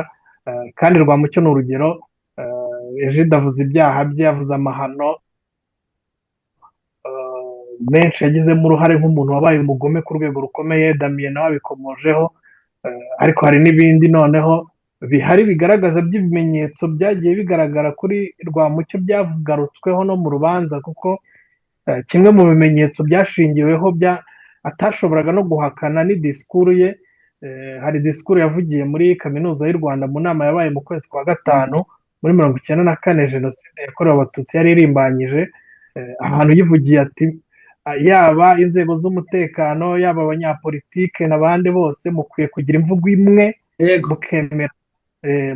Kandi Rwamucyo ni urugero. Egide avuze ibyaha bye, avuze amahano menshi yagizemo uruhare nk'umuntu wabaye umugome ku rwego rukomeye. Damien nawe abikomojeho, ariko hari n'ibindi noneho bihari bigaragaza by'ibimenyetso byagiye bigaragara kuri Rwamucyo byagarutsweho no mu rubanza, kuko kimwe mu bimenyetso byashingiweho bya atashoboraga no guhakana ni disikuru ye. Hari disikuru yavugiye muri Kaminuza y'u Rwanda mu nama yabaye mu kwezi kwa gatanu muri 94, jenoside yakorewe Abatutsi yari irimbanyije, ahantu yivugiye ati: "Yaba inzego z'umutekano, yaba abanyapolitike n'abandi bose, mukwiye kugira imvugo imwe,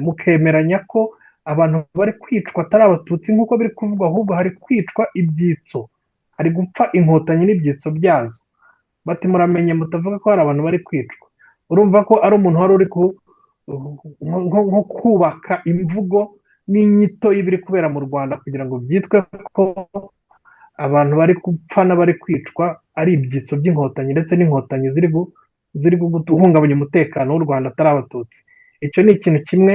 mukemeranya ko abantu bari kwicwa atari Abatutsi nk'uko biri kuvugwa, ahubwo hari kwicwa ibyitso, hari gupfa Inkotanyi n'ibyitso byazo." Bati: "Muramenye mutavuga ko hari abantu bari kwicwa." Urumva ko ari umuntu wari uri nko kubaka imvugo n'inyito y'ibiri kubera mu Rwanda, kugira ngo byitwe ko abantu bari gupfa n'abari kwicwa ari ibyitso by'Inkotanyi, ndetse n'Inkotanyi ziri guhungabanya umutekano w'u Rwanda, atari Abatutsi. Icyo ni ikintu kimwe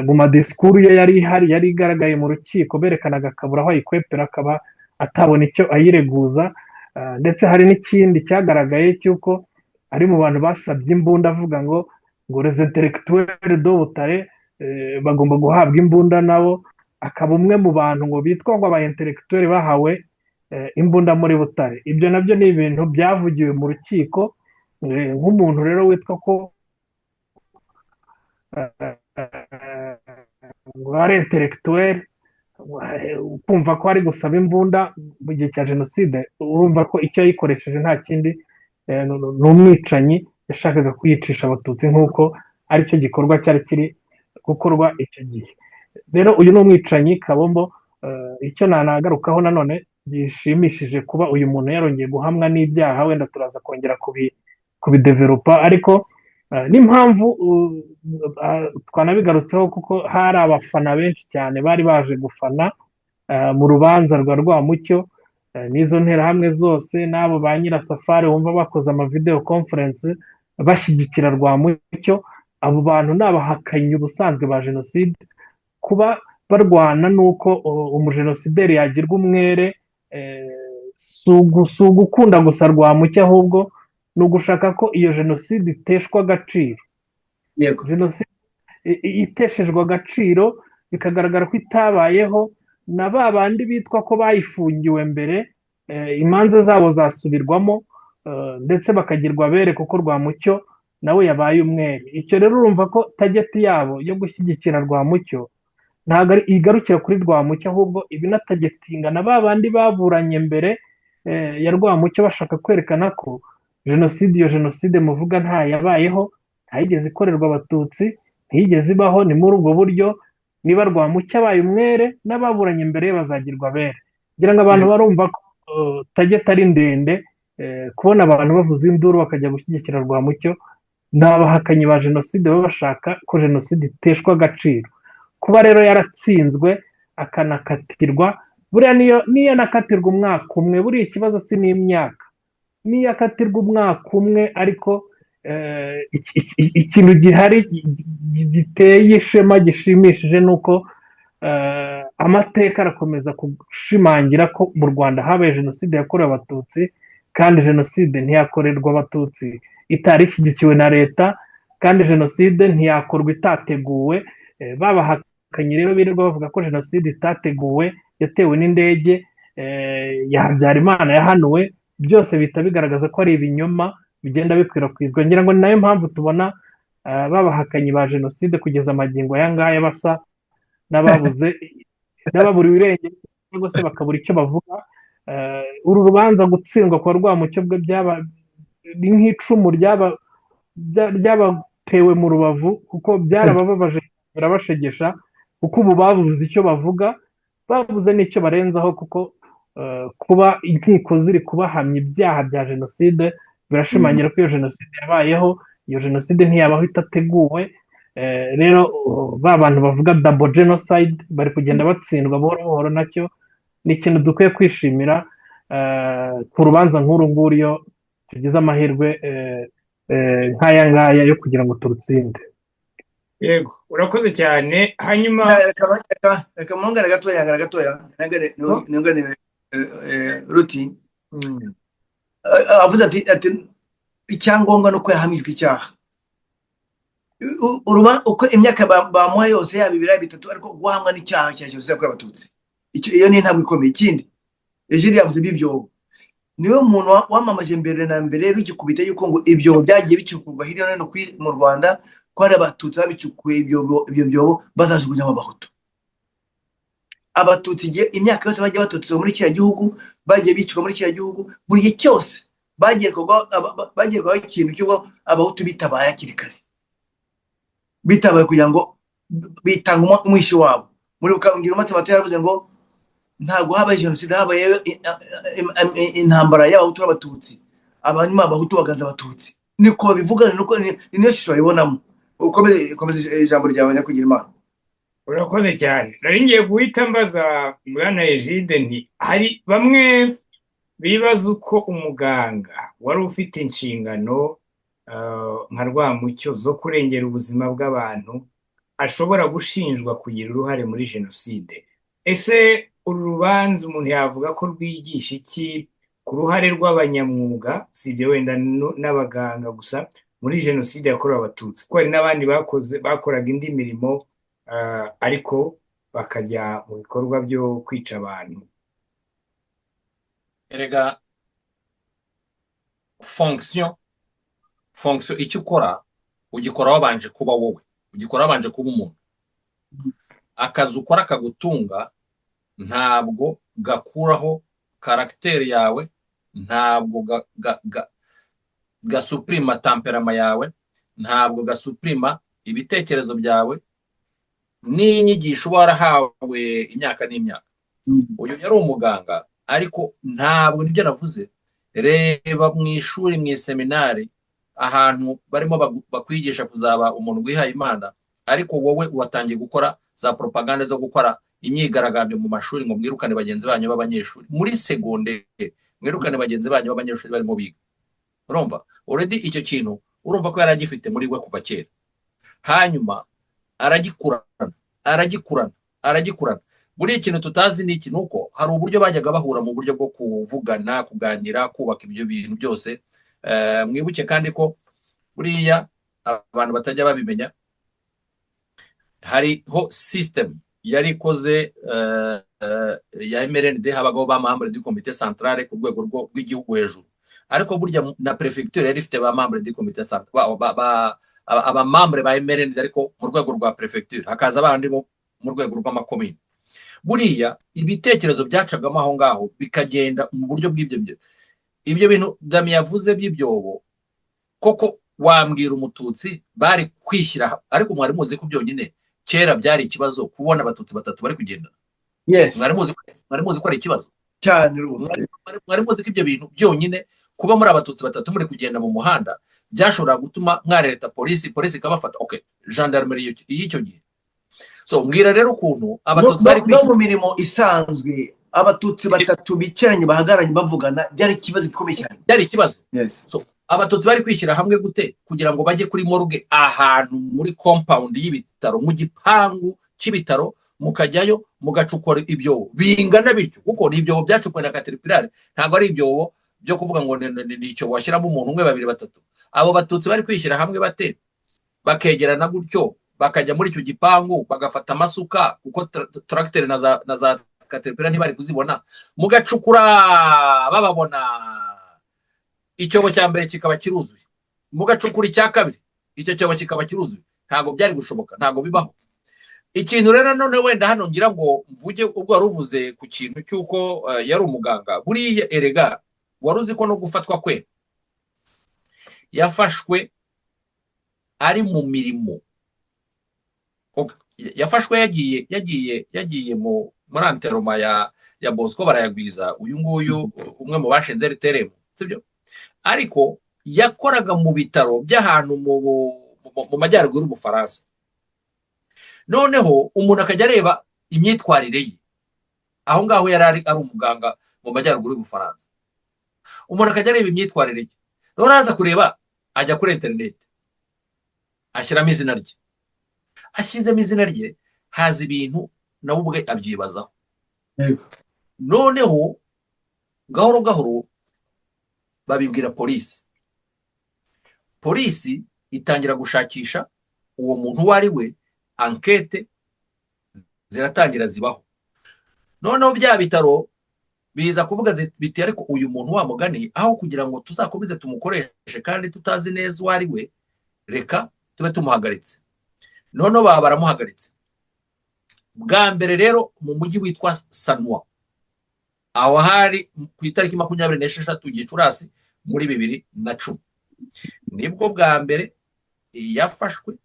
mu madisikuru ye yari ihari, yari igaragaye mu rukiko, berekanaga akabura aho ayikwepera, akaba atabona icyo ayireguza. Ndetse hari n'ikindi cyagaragaye cy'uko ari mu bantu basabye imbunda, avuga ngo les intellectuels de Butare bagomba guhabwa imbunda nabo, akaba umwe mu bantu ngo bitwa ngo aba intellectuels bahawe imbunda muri Butare. Ibyo nabyo ni ibintu byavugiwe mu rukiko. Nk'umuntu rero witwa ko ngo ari intellectuel, kumva ko ari gusaba imbunda mu gihe cya jenoside, urumva ko icyo yayikoresheje nta kindi, ni umwicanyi yashakaga kuyicisha Abatutsi, nk'uko aricyo gikorwa cyari kiri gukorwa icyo gihe. Rero uyu ni umwicanyi kabombo. Icyo nanagarukaho nanone gishimishije, kuba uyu muntu yarongeye guhamwa n'ibyaha, wenda turaza kongera kubidevelopa, ariko n'impamvu twanabigarutseho, kuko hari abafana benshi cyane bari baje gufana mu rubanza rwa Rwamucyo, n'izo nterahamwe zose n'abo ba Nyirasafari wumva bakoze amavideo conference bashyigikira Rwamucyo. Abo bantu ni abahakanyi ubusanzwe ba jenoside. Kuba barwana n'uko umujenosideri yagirwa umwere, si ugukunda gusa Rwamucyo, ahubwo ni ugushaka ko iyo jenoside iteshwa agaciro. Jenoside iteshejwe agaciro, bikagaragara ko itabayeho, na ba bandi bitwa ko bayifungiwe mbere, imanza zabo zasubirwamo, ndetse bakagirwa abere kuko Rwamucyo nawe yabaye umwere. Icyo rero urumva ko target yabo yo gushyigikira Rwamucyo ntabwo igarukira kuri Rwamucyo, ahubwo ibinatargetinga na ba bandi baburanye mbere ya Rwamucyo, bashaka kwerekana ko jenoside, iyo jenoside muvuga nta yabayeho, ntayigeze ikorerwa Abatutsi, ntiyigeze ibaho. Ni muri ubwo buryo, niba Rwamucyo abaye umwere, n'ababuranye imbere ye bazagirwa abere. Ngira ngo abantu barumva ko target ari ndende. Kubona abantu bavuza induru bakajya gushyigikira Rwamucyo, ni abahakanyi ba jenoside baba bashaka ko jenoside iteshwa agaciro. Kuba rero yaratsinzwe akanakatirwa, buriya niyo anakatirwa umwaka umwe, buriya ikibazo si n'imyaka, niyo akatirwa umwaka umwe, ariko ikintu gihari giteye ishema, gishimishije, ni uko amateka arakomeza gushimangira ko mu Rwanda habaye jenoside yakorewe Abatutsi, kandi jenoside ntiyakorerwa Abatutsi itari ishyigikiwe na leta, kandi jenoside ntiyakorwa itateguwe. Babahakanye rero birirwa bavuga ko jenoside itateguwe, yatewe n'indege ya Habyarimana yahanuwe, byose bihita bigaragaza ko ari ibinyoma bigenda bikwirakwizwa. Ngira ngo ni nayo mpamvu tubona babahakanyi ba jenoside kugeza amagingo aya ngaya basa n'ababuze, n'ababuriwe irengero, cyangwa se bakabura icyo bavuga. Uru rubanza gutsindwa kwa Rwamucyo bwe byaba ni nk'icumu ryabatewe mu rubavu, kuko byarabababaje, birabashegesha, kuko ubu babuze icyo bavuga, babuze n'icyo barenzaho, kuko Kuba inkiko ziri kubahamya ibyaha bya jenoside birashimangira ko iyo jenoside yabayeho. Iyo jenoside ntiyabaho itateguwe. Rero ba bantu bavuga double genocide bari kugenda batsindwa buhoro buhoro. Nacyo ni ikintu dukwiye kwishimira ku rubanza nk'uru nguru, iyo tugize amahirwe nk'aya ngaya yo kugira ngo turutsinde. Yego, urakoze cyane. Hanyuma Reka mwungane gatoya, ngana gatoya, nunganire Ruti. Avuze ati icyangombwa ni uko yahamijwe icyaha. Uko imyaka bamuha yose, yaba 2, yaba 3, ariko guhamwa n'icyaha cya jenoside yakorewe Abatutsi, iyo ni intambwe ikomeye. Ikindi, Ejiri yavuze iby'ibyobo. Niwe muntu wamamaje mbere na mbere rugikubita yuko ngo ibyobo byagiye bicukurwa hirya no hino mu Rwanda, ko hari Abatutsi babicukuye, ibyo byobo bazajugunyamo Abahutu. Abatutsi igihe imyaka yose bagiye batotezwa muri kiriya gihugu, bagiye bicwa muri kiriya gihugu, buri gihe cyose bagerwaho ikintu cy'uko Abahutu bitabaye hakiri kare, bitabaye kugira ngo bitanga umwishi wabo. Muri Ngirumpatse Matthieu yaravuze ngo ntabwo habaye jenoside, habaye intambara y'Abahutu n'Abatutsi, abanyuma Abahutu bagaza Abatutsi. Niko babivuga, ni niyo shusho babibonamo. Ukomeze ijambo ryawe, nyakugira Imana. Urakoze cyane. Nari ngiye guhita mbaza bwana Egide nti hari bamwe bibaza uko umuganga wari ufite inshingano nka Rwamucyo zo kurengera ubuzima bw'abantu ashobora gushinjwa kugira uruhare muri jenoside. Ese uru rubanza umuntu yavuga ko rwigisha iki ku ruhare rw'abanyamwuga, si ibyo wenda n'abaganga gusa, muri jenoside yakorewe Abatutsi, kuko hari n'abandi bakoze, bakoraga indi mirimo, ariko bakajya mu bikorwa byo kwica abantu? Erega fonction, icyo ukora ugikora wabanje kuba wowe, ugikora wabanje kuba umuntu. Akazi ukora kagutunga ntabwo gakuraho caractère yawe, ntabwo gasupurima tempérament yawe, ntabwo gasupurima ibitekerezo byawe n'inyigisho uba warahawe imyaka n'imyaka. Uyu yari umuganga, ariko ntabwo, nibyo navuze, reba mu ishuri, mu iseminari, ahantu barimo bakwigisha kuzaba umuntu wihaye Imana, ariko wowe watangiye gukora za propaganda zo gukora imyigaragambyo mu mashuri ngo mwirukane bagenzi banyu b'abanyeshuri muri segonderi, mwirukane bagenzi banyu b'abanyeshuri barimo biga. Urumva already icyo kintu, urumva ko yari agifite muri we kuva kera. Hanyuma aragikurana, aragikurana, aragikurana. Buriya ikintu tutazi ni iki? Ni uko hari uburyo bajyaga bahura mu buryo bwo kuvugana, kuganira, kubaka ibyo bintu byose. Mwibuke kandi ko buriya abantu batajya babimenya, hariho system yari ikoze ya MRND. Habagaho ba membre du comité central ku rwego rw'igihugu hejuru, ariko burya na préfecture yari ifite ba membre du comité central, aba membre ba MRND, ariko mu rwego rwa préfecture, hakaza abandi bo mu rwego rw'amakomini. Buriya ibitekerezo byacagamo aho ngaho bikagenda mu buryo bw'ibyo ibyo bintu Dami yavuze by'ibyobo. Koko wambwira Umututsi bari kwishyira? Ariko mwari muzi ko byonyine kera byari ikibazo kubona Abatutsi batatu bari kugendana? Yes. Mwari muzi ko ari ikibazo? Cyane rwose. Mwari muzi ko ibyo bintu byonyine, kuba muri Abatutsi batatu muri kugenda mu muhanda, byashobora gutuma mwarereta polisi, polisi ikabafata? Okay, gendarmerie y'icyo gihe. So mbwira rero ukuntu Abatutsi bari No kwishyira mu mirimo isanzwe, Abatutsi batatu bicaranye, bahagararanye, bavugana, byari ikibazo gikomeye cyane. Byari ikibazo. Yes. So Abatutsi bari kwishyira hamwe gute kugira ngo bajye kuri morgue, ahantu muri compound y'ibitaro, mu gipangu cy'ibitaro, mukajyayo mugacukura ibyobo bingana bityo? Kuko ni ibyobo byacukuwe na Caterpillar, ntabwo ari ibyobo byo kuvuga ngo ni icyobo washyiramo umuntu umwe, babiri, batatu. Abo Batutsi bari kwishyira hamwe bate, bakegerana gutyo, bakajya muri icyo gipangu, bagafata amasuka, kuko tracteur na za Caterpillar ntibari kuzibona, mugacukura bababona, icyobo cya mbere kikaba kiruzuye, mugacukura icya kabiri, icyo cyobo kikaba kiruzuye? Ntabwo byari gushoboka, ntabwo bibaho. Ikintu rero none wenda hano ngira ngo mvuge, ubwo wari uvuze ku kintu cy'uko yari umuganga, buriya erega wari uzi ko no gufatwa kwe yafashwe ari mu mirimo? Yafashwe yagiye mu Muri enterrement ya Bosco Barayagwiza, uyu nguyu umwe mu bashinze RTLM, sibyo? Ariko yakoraga mu bitaro by'ahantu mu majyaruguru y'Ubufaransa. Noneho umuntu akajya areba imyitwarire ye aho ngaho, yari ari umuganga mu majyaruguru y'Ubufaransa. Umuntu akajya areba imyitwarire ye, noneho araza kureba, ajya kuri interineti, ashyiramo izina rye. Ashyizemo izina rye, haza ibintu nawe ubwe abyibazaho. Noneho gahoro gahoro babibwira polisi. Polisi itangira gushakisha uwo muntu uwo ari we, enquête ziratangira zibaho. Noneho bya bitaro biza kuvuga biti: "Ariko uyu muntu, wa mugani, aho kugira ngo tuzakomeze tumukoreshe kandi tutazi neza uwo ari we, reka tube tumuhagaritse." Noneho baba baramuhagaritse bwa mbere rero mu mujyi witwa Sannois. Aho hari ku itariki 26 Gicurasi muri 2010, nibwo bwa mbere yafashwe.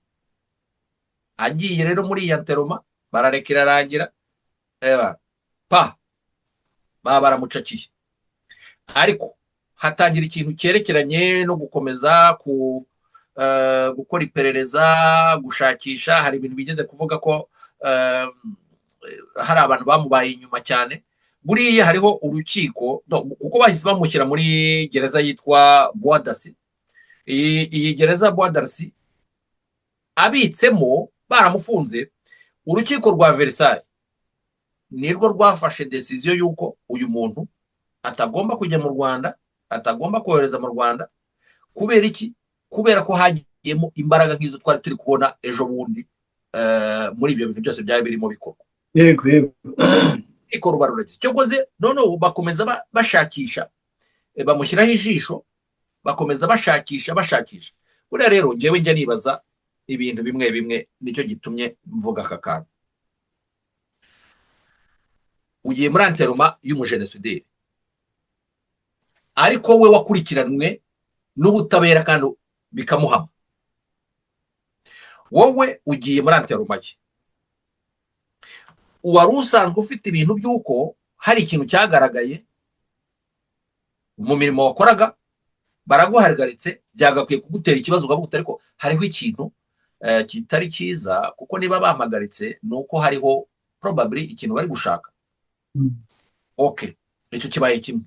Agiye rero muri iyi enterrement, barareka irarangira, pa baba baramucakiye. Ariko hatangira ikintu cyerekeranye no gukomeza ku gukora iperereza, gushakisha. Hari ibintu bigeze kuvuga ko hari abantu bamubaye inyuma cyane. Buriya hariho urukiko, kuko bahise bamushyira muri gereza yitwa Bois d'Arcy. Iyi gereza Bois d'Arcy abitsemo, baramufunze. Urukiko rwa Versailles nirwo rwafashe décision y'uko uyu muntu atagomba kujya mu Rwanda, atagomba kohereza mu Rwanda. Kubera iki? Kubera ko hagiyemo imbaraga nk'izo twari turi kubona ejo bundi muri ibyo bintu byose byari birimo bikorwa. yego yego Urukiko ruba ruretse cyokoze. Noneho bakomeza bashakisha, bamushyiraho ijisho, bakomeza bashakisha, bashakisha. Buriya rero ngewe njya nibaza ibintu bimwe bimwe, nicyo gitumye mvuga aka kantu. Ugiye muri enterrement y'umujenosideri, ariko we wakurikiranwe n'ubutabera kandi bikamuhama. Wowe ugiye muri enterrement ye, wari usanzwe ufite ibintu by'uko hari ikintu cyagaragaye mu mirimo wakoraga, baraguhagaritse. Byagakwiye kugutera ikibazo, ukavuga uti: "Ariko hariho ikintu kitari cyiza, kuko niba bampagaritse ni uko hariho probably ikintu bari gushaka." Okay, icyo kibaye kimwe.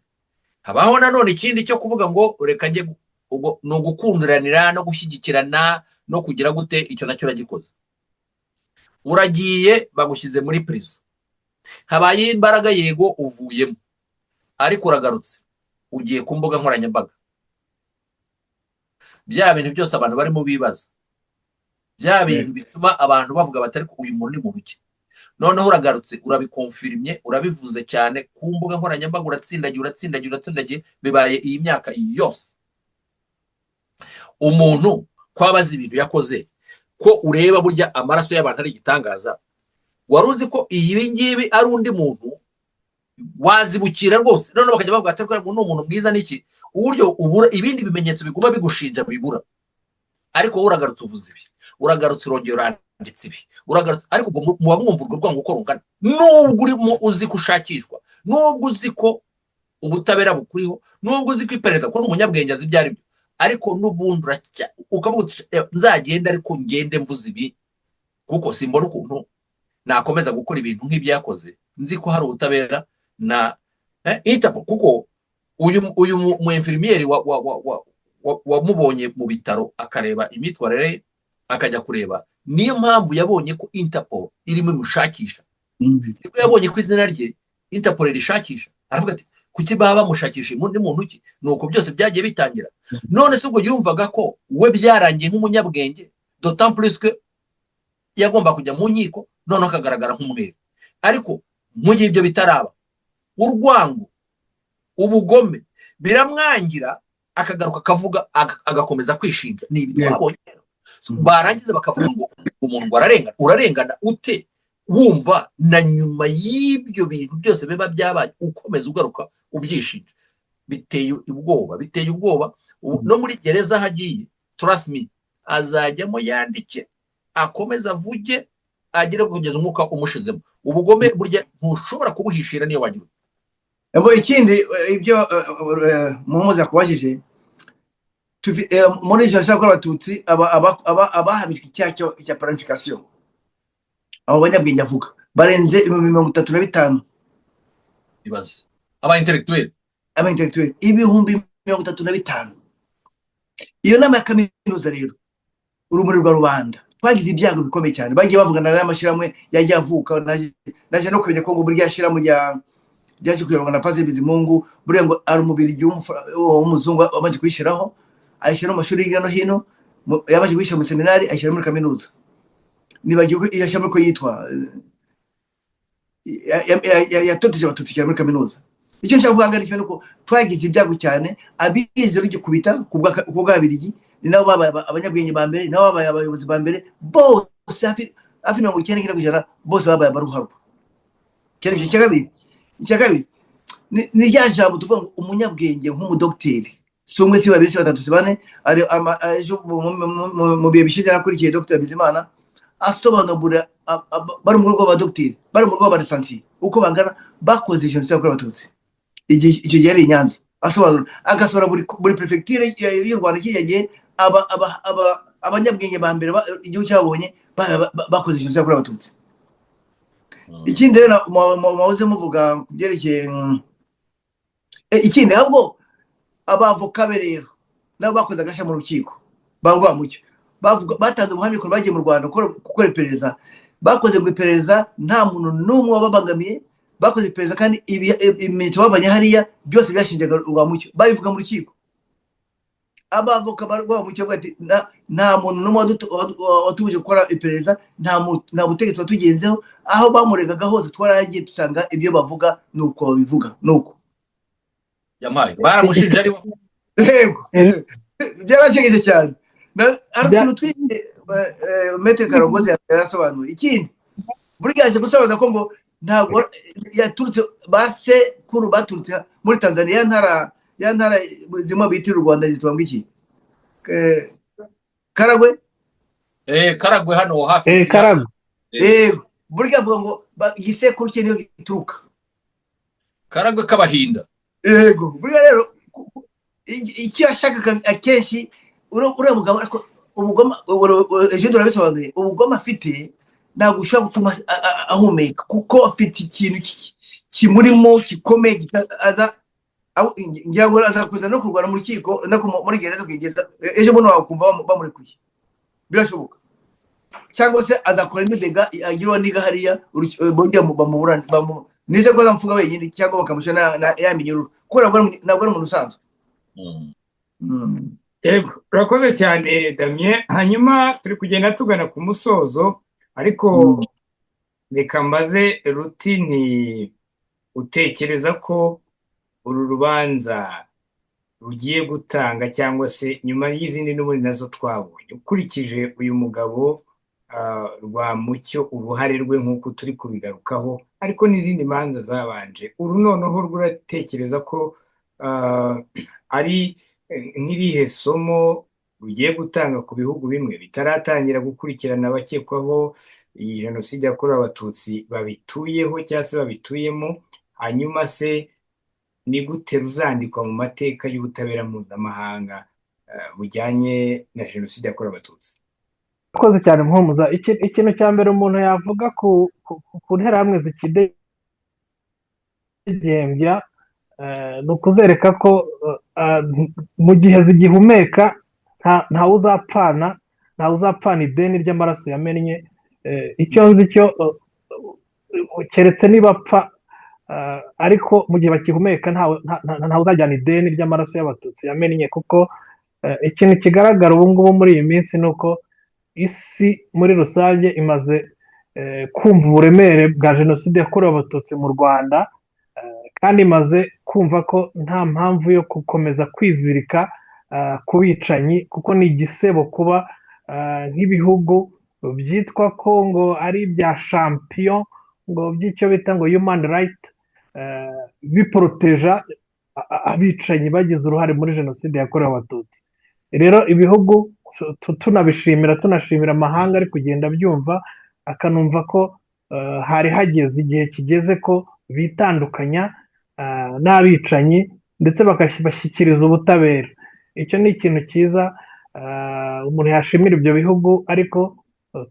Habaho nanone ikindi cyo kuvuga ngo reka njye ubwo ni ugukundiranira no gushyigikirana no kugira gute. Icyo nacyo uragikoze, uragiye, bagushyize muri prison, habaye imbaraga, yego uvuyemo, ariko uragarutse, ugiye ku mbuga nkoranyambaga. Bya bintu byose abantu barimo bibaza, bya bintu bituma abantu bavuga bati: "Ariko uyu muntu ni muntu ki?" Noneho uragarutse, urabikonfirimye, urabivuze cyane ku mbuga nkoranyambaga, uratsindagiye, uratsindagiye, uratsindagiye. Bibaye iyi myaka yose. Umuntu ko abazi ibintu yakoze, ko ureba burya amaraso y'abantu ari igitangaza, wari uzi ko ibi ngibi ari undi muntu wazibukira rwose, noneho bakajya bavuga ati: "Ni umuntu mwiza n'iki?" Uburyo ubura ibindi bimenyetso biguma bigushinja bibura, ariko wowe uragarutse uvuze ibi, uragarutse urongera uranditse ibi, uragarutse. Ariko ubwo muba mwumva urwo rwango uko rungana, nubwo urimo uzi ko ushakishwa, nubwo uzi ko ubutabera bukuriho, nubwo uzi ko iperereza, ko ni umunyabwenge azi ibyo ari byo, ariko n'ubundi ukavuga uti: "Nzagenda, ariko ngende mvuze ibi, kuko simbona ukuntu nakomeza gukora ibintu nk'ibyo yakoze, nzi ko hari ubutabera na Interpol." Kuko uyu mu infirmier wamubonye mu bitaro, akareba imyitwarire ye, akajya kureba, niyo mpamvu yabonye ko Interpol irimo imushakisha. Nibwo yabonye ko izina rye Interpol rishakisha, aravuga ati: "Kuki baba bamushakisha? Ni muntu ki?" Ni uko byose byagiye bitangira. None se ubwo yumvaga ko we byarangiye nk'umunyabwenge, d'autant plus que yagomba kujya mu nkiko, noneho akagaragara nk'umwere? Ariko mu gihe ibyo bitaraba, urwango, ubugome biramwangira, akagaruka akavuga, agakomeza kwishinja. Ni ibi twabonye. Barangiza bakavuga ngo umuntu ngo ararengana. Urarengana ute wumva na nyuma y'ibyo bintu byose biba byabaye ukomeza ugaruka ubyishinja? Biteye ubwoba, biteye ubwoba. No muri gereza aho agiye, trust me, azajyamo yandike, akomeze avuge. Agere kugeza umwuka umushizemo. Ubugome burya ntushobora kubuhishira niyo wagira ute. Ngo ikindi, ibyo Muhumuza yakubajije, muri jenoside yakorewe Abatutsi, abahamijwe icyaha cya planification, abo banyabwenge avuga barenze 35,000. Ibaze aba intellectuel. Aba intellectuel 35,000. Iyo nama ya kaminuza rero, Urumuri rwa Rubanda, twagize ibyago bikomeye cyane. Bagiye bavugana n'amashyirahamwe yagiye avuka. Naje no kumenya ko ngo burya shyirahamwe ryaje kuyoborwa na Pasiteri Bizimungu, buriya ngo ari Umubirigi w'umuzungu wamaze kuyishyiraho, ayishyira mu mashuri hirya no hino, yabanje kuyishyira mu seminari, ayishyira muri kaminuza. Nibagiwe ko iyo shyirahamwe ko yitwa yatoteje Abatutsi cyane muri kaminuza. Icyo nshaka kuvuga ni uko twagize ibyago cyane. Abize rugikubita ku bw'Ababirigi ni nabo babaye abanyabwenge ba mbere, ni nabo babaye abayobozi ba mbere bose, hafi 99% bose babaye abaruharwa. Cyane icyo. Icya kabiri ni rya jambo tuvuga ngo umunyabwenge nk'umudogiteri si umwe, si babiri, si batatu, si bane. Ejo mu bihe bishize nakurikiye Dr Bizimana asobanura bari mu rwego rw'abadogiteri, bari mu rwego rw'aba licenciés, uko bangana bakoze jenoside yakorewe Abatutsi. Icyo gihe yari i Nyanza, asobanura, agasobanura buri perefegiture y'u Rwanda kiriya gihe, abanyabwenge ba mbere igihugu cyabonye bakoze jenoside yakorewe Abatutsi. Ikindi rero mwahoze muvuga ku byerekeye ikindi, ahubwo abavoka be rero nabo bakoze agashya mu rukiko ba Rwamucyo. Bavuga, batanze ubuhamya ukuntu bagiye mu Rwanda gukora iperereza. Bakoze ngo iperereza nta muntu n'umwe wababangamiye. Bakoze iperereza kandi ibimenyetso bavanye hariya byose byashinjaga Rwamucyo. Babivuga mu rukiko, abavoka ba Rwamucyo bavuga ati: "Nta muntu n'umwe watubuje gukora iperereza, nta butegetsi watugenzeho. Aho bamuregaga hose twaragiye, dusanga ibyo bavuga ni uko babivuga, ni uko." Yampaye, baramushinja aribo. Yego, byarashegeje cyane. Hari utuntu twinshi Maître Karongozi yarasobanuye. Ikindi, burya yaje gusobanura ko ngo ntabwo yaturutse, ba sekuru baturutse muri Tanzania, ya ntara zimwe bitirira u Rwanda zitwa ngo iki? Karagwe. Karagwe hano hafi. Karagwe. Yego, burya avuga ngo igisekuru cye niyo gituruka. Karagwe k'Abahinda. Yego, burya rero icyo yashakaga akenshi uriya mugabo, ariko ubugome, ejo turabisobanuye, ubugome afite ntabwo ushobora gutuma ahumeka, kuko afite ikintu kimurimo gikomeye. Aza ngira ngo aza kuza no kurwana mu rukiko no muri gereza, kugeza ejo bundi wakumva bamurekuye, birashoboka. Cyangwa se azakora indi dégâts, agirwa niga hariya, bongera bamuburane, nize ko azamufunga wenyine cyangwa bakamushyira ya minyururu, kuko ntabwo ari umuntu usanzwe. Yego, urakoze cyane Damien. Hanyuma turi kugenda tugana ku musozo, ariko reka mbaze Ruti nti: utekereza ko uru rubanza rugiye gutanga, cyangwa se nyuma y'izindi n'ubundi nazo twabonye, ukurikije uyu mugabo Rwamucyo, uruhare rwe nk'uko turi kubigarukaho, ariko n'izindi manza zabanje, uru noneho ruratekereza ko ari nk'irihe somo rugiye gutanga ku bihugu bimwe bitaratangira gukurikirana abakekwaho iyi jenoside yakorewe Abatutsi babituyeho cyangwa se babituyemo? Hanyuma se ni gute ruzandikwa mu mateka y'ubutabera mpuzamahanga bujyanye na jenoside yakorewe Abatutsi? Urakoze cyane Mpumuza. Ikintu cya mbere umuntu yavuga ku nterahamwe zikidegembya, ni ukuzereka ko mu gihe zigihumeka ntawe uzapfana ideni ry'amaraso yamennye. Icyo nzi cyo, keretse niba apfa, ariko mu gihe bakihumeka ntawe uzajyana ideni ry'amaraso y'Abatutsi yamennye, kuko ikintu kigaragara ubu ngubu muri iyi minsi ni uko isi muri rusange imaze kumva uburemere bwa jenoside yakorewe Abatutsi mu Rwanda, kandi imaze kumva ko nta mpamvu yo gukomeza kwizirika ku bicanyi, kuko ni igisebo kuba nk'ibihugu byitwa ko ngo ari ibya champion ngo by'icyo bita ngo human right, biporoteja abicanyi bagize uruhare muri jenoside yakorewe Abatutsi. Rero ibihugu tunabishimira, tunashimira amahanga ari kugenda abyumva. akanumva ko hari hageze igihe kigeze ko bitandukanya n'abicanyi, ndetse bakabashyikiriza ubutabera. Icyo ni ikintu cyiza umuntu yashimira ibyo bihugu, ariko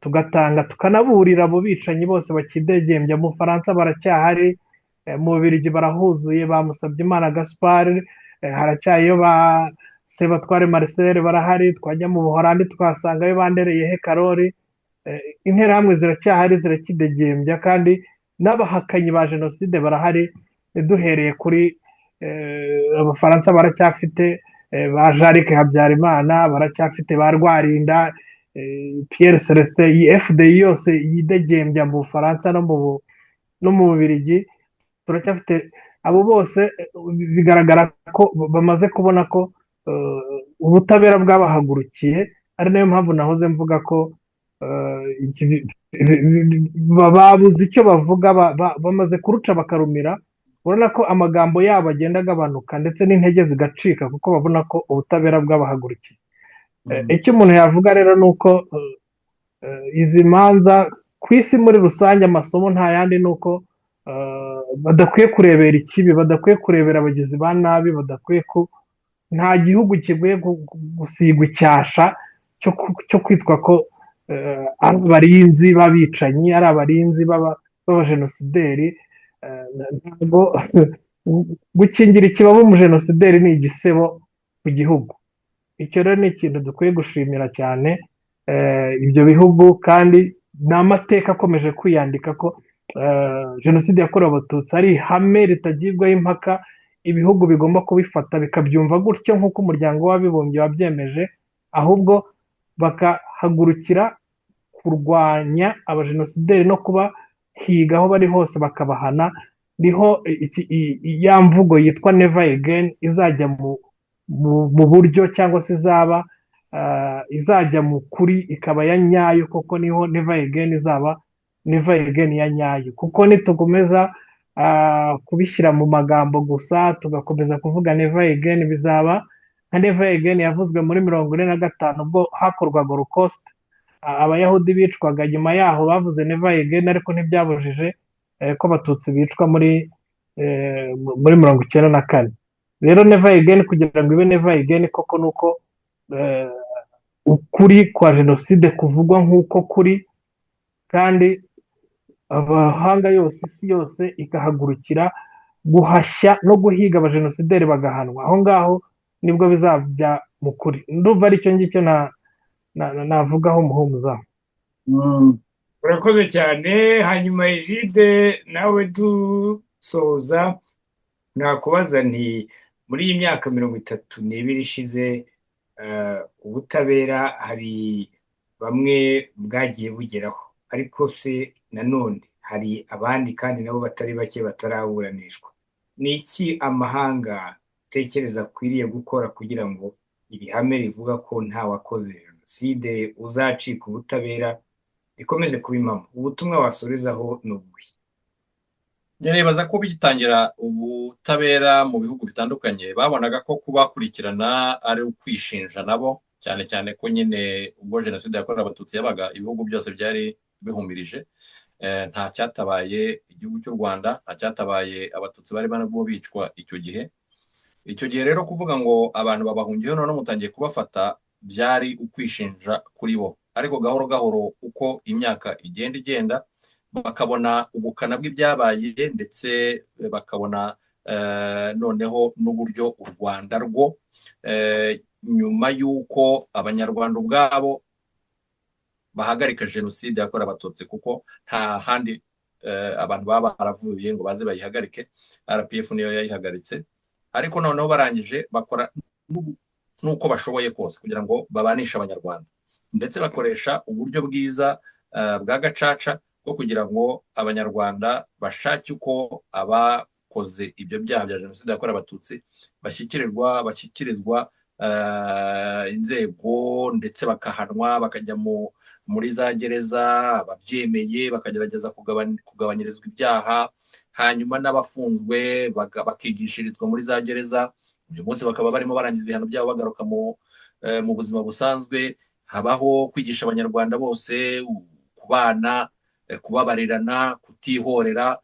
tugatanga tukanaburira abo bicanyi bose bakidegembya. Mu Bufaransa baracyahari, mu Bubiligi barahuzuye, ba Musabyimana Gaspard, haracyariyo ba Sebatware Marcel barahari. Twajya mu Buholandi tukahasangayo ba Ndereyehe Karori. Interahamwe ziracyahari, zirakidegembya, kandi n'abahakanyi ba jenoside barahari. Duhereye kuri Abafaransa baracyafite ba Jean-Luc Habyarimana, baracyafite ba Rwarinda Pierre Celestin, iyi FDI yose yidegembya mu Bufaransa no mu Bubiligi. Turacyafite abo bose. Bigaragara ko bamaze kubona ko ubutabera bwabahagurukiye, ari nayo mpamvu nahoze mvuga ko babuze icyo bavuga, bamaze kuruca bakarumira. Urabona ko amagambo yabo agenda agabanuka, ndetse n'intege zigacika, kuko babona ko ubutabera bwabahagurukiye. Icyo umuntu yavuga rero ni uko izi manza ku isi muri rusange, amasomo nta yandi, ni uko badakwiye kurebera ikibi, badakwiye kurebera abagizi ba nabi, badakwiye ku nta gihugu kikwiye gusigwa icyasha cyo kwitwa ko ari abarinzi b'abicanyi, ari abarinzi b'abajenosideri. Ntabwo gukingira ikibaba umujenosideri ni igisebo ku gihugu. Icyo rero ni ikintu dukwiye gushimira cyane ibyo bihugu, kandi ni amateka akomeje kwiyandika ko jenoside yakorewe Abatutsi ari ihame ritagibwaho impaka. Ibihugu bigomba kubifata bikabyumva gutyo nk'uko Umuryango w'Abibumbye wabyemeje, ahubwo bakahagurukira kurwanya abajenosideri no kubahiga aho bari hose bakabahana. Niho ya mvugo yitwa "never again" izajya mu buryo, cyangwa se izaba izajya mu kuri, ikaba ya nyayo koko. Niho "never again" izaba "never again" ya nyayo, kuko nitukomeza kubishyira mu magambo gusa, tugakomeza kuvuga "never again", bizaba nka "never again" yavuzwe muri 45 ubwo hakorwaga Holocaust, Abayahudi bicwaga. Nyuma yaho bavuze "never again", ariko ntibyabujije ko Abatutsi bicwa muri 94. Rero "never again", kugira ngo ibe "never again" koko, ni uko ukuri kwa jenoside kuvugwa nk'uko kuri, kandi amahanga yose, isi yose ikahagurukira guhashya no guhiga abajenosideri bagahanwa. Aho ngaho nibwo bizajya mu kuri. Ndumva aricyo ngicyo navugaho, Muhumuza. Urakoze cyane. Hanyuma Egide, nawe dusoza, nakubaza nti muri iyi myaka 32 ishize, ubutabera hari bamwe bwagiye bugeraho, ariko se nanone hari abandi kandi nabo batari bake bataraburanishwa. Ni iki amahanga utekereza akwiriye gukora kugira ngo iri hame rivuga ko nta wakoze jenoside uzacika ubutabera rikomeze kuba impamo? Ubutumwa wasorezaho ni ubuhe? Nibaza ko bigitangira ubutabera mu bihugu bitandukanye, babonaga ko kubakurikirana ari ukwishinja nabo, cyane cyane ko nyine ubwo jenoside yakorewe Abatutsi yabaga, ibihugu byose byari bihumirije, nta cyatabaye igihugu cy'u Rwanda, nta cyatabaye Abatutsi bari barimo bicwa icyo gihe. Icyo gihe rero kuvuga ngo abantu babahungiyeho none mutangiye kubafata, byari ukwishinja kuri bo. Ariko gahoro gahoro, uko imyaka igenda igenda, bakabona ubukana bw'ibyabaye, ndetse bakabona noneho n'uburyo u Rwanda rwo nyuma y'uko Abanyarwanda ubwabo bahagarika jenoside yakorewe Abatutsi, kuko nta handi abantu baba baravuye ngo baze bayihagarike, RPF niyo yayihagaritse. Ariko noneho barangije bakora n'uko bashoboye kose kugira ngo babanishe Abanyarwanda, ndetse bakoresha uburyo bwiza bwa gacaca bwo kugira ngo Abanyarwanda bashake uko abakoze ibyo byaha bya jenoside yakorewe Abatutsi bashyikirizwa inzego, ndetse bakahanwa, bakajya muri za gereza, ababyemeye bakagerageza kugabanyirizwa ibyaha, hanyuma n'abafunzwe bakigishirizwa muri za gereza. Uyu munsi bakaba barimo barangiza ibihano byabo, bagaruka mu buzima busanzwe. Habaho kwigisha Abanyarwanda bose kubana. Kubabarirana, kutihorera,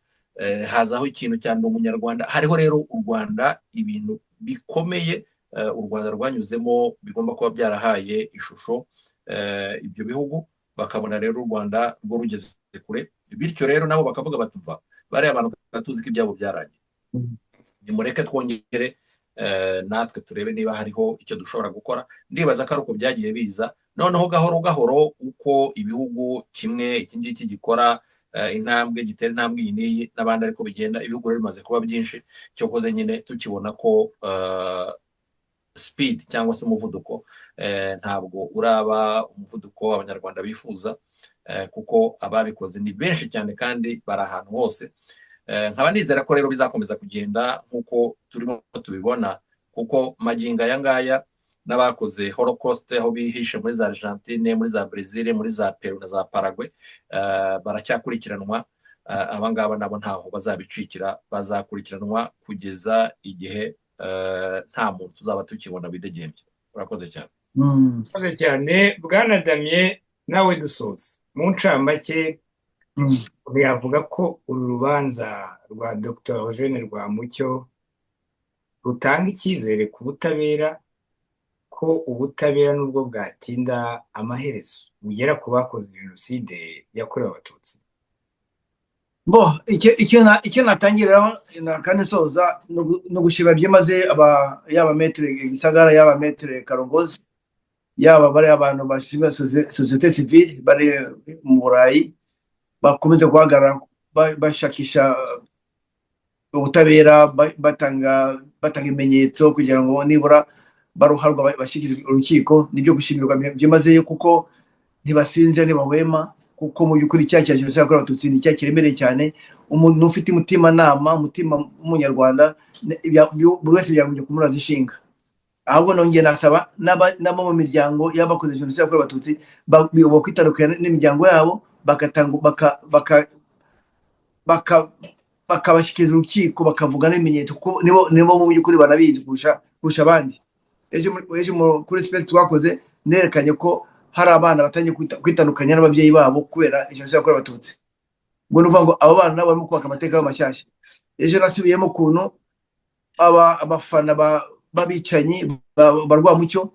hazaho ikintu cyane Umunyarwanda. Hariho rero u Rwanda ibintu bikomeye u Rwanda rwanyuzemo bigomba kuba byarahaye ishusho ibyo bihugu, bakabona rero u Rwanda rwo rugeze kure. Bityo rero nabo bakavuga batuva bariya bantu tuzi ko ibyabo byarangiye, nimureke twongere natwe turebe niba hariho icyo dushobora gukora. Ndibaza ko ari uko byagiye biza. Noneho gahoro gahoro, uko ibihugu kimwe iki ngiki gikora intambwe, gitera intambwe iyi n'iyi, n'abandi ariko bigenda. Ibihugu rero bimaze kuba byinshi. Cyokoze nyine tukibona ko speed cyangwa se umuvuduko ntabwo uraba umuvuduko Abanyarwanda bifuza, kuko ababikoze ni benshi cyane kandi bari ahantu hose. Nkaba nizera ko rero bizakomeza kugenda nk'uko turimo tubibona, kuko magingo aya ngaya n'abakoze Holocaust aho bihishe muri za Argentine, muri za Brazil, muri za Peru na za Paraguay baracyakurikiranwa. Aba ngaba nabo ntaho bazabicikira, bazakurikiranwa kugeza igihe nta muntu tuzaba tukibona widegembye. Urakoze cyane. Urakoze cyane, bwana Damien. Nawe dusoza mu ncamake, yavuga ko uru rubanza rwa Dr Eugene Rwamucyo rutanga icyizere ku butabera, ko ubutabera nubwo bwatinda amaherezo bugera ku bakoze Jenoside yakorewe Abatutsi? Bo, icyo natangiriraho kandi nsoza ni ugushima byimaze yaba Maître Gisagara, yaba Maître Karongozi, yaba bari abantu bashinzwe société civile bari mu Burayi, bakomeza guhagarara bashakisha ubutabera, batanga ibimenyetso kugira ngo nibura baruharwa bashyikirizwe urukiko. Nibyo gushimirwa byimazeyo, kuko ntibasinzira, ntibahwema, kuko mu by'ukuri icyaha cya Jenoside yakorewe Abatutsi ni icyaha kiremereye cyane. Umuntu ufite umutimanama, umutima w'Umunyarwanda, buri wese byagombye kumuraza ishinga. Ahubwo nongeye nasaba n'abo mu miryango y'abakoze Jenoside yakorewe Abatutsi kwitandukanya n'imiryango yabo, bagatanga bakabashyikiriza urukiko, bakavuga n'ibimenyetso, kuko nibo mu by'ukuri banabizi kurusha abandi. Ejo kuri space twakoze nerekanye ko hari abana batangiye kwitandukanya n'ababyeyi babo kubera Jenoside yakorewe Abatutsi. Ubwo ni ukuvuga ngo abo bana nabo barimo kubaka amateka yabo mashyashya. Ejo nasubiyemo ukuntu abafana b'abicanyi ba Rwamucyo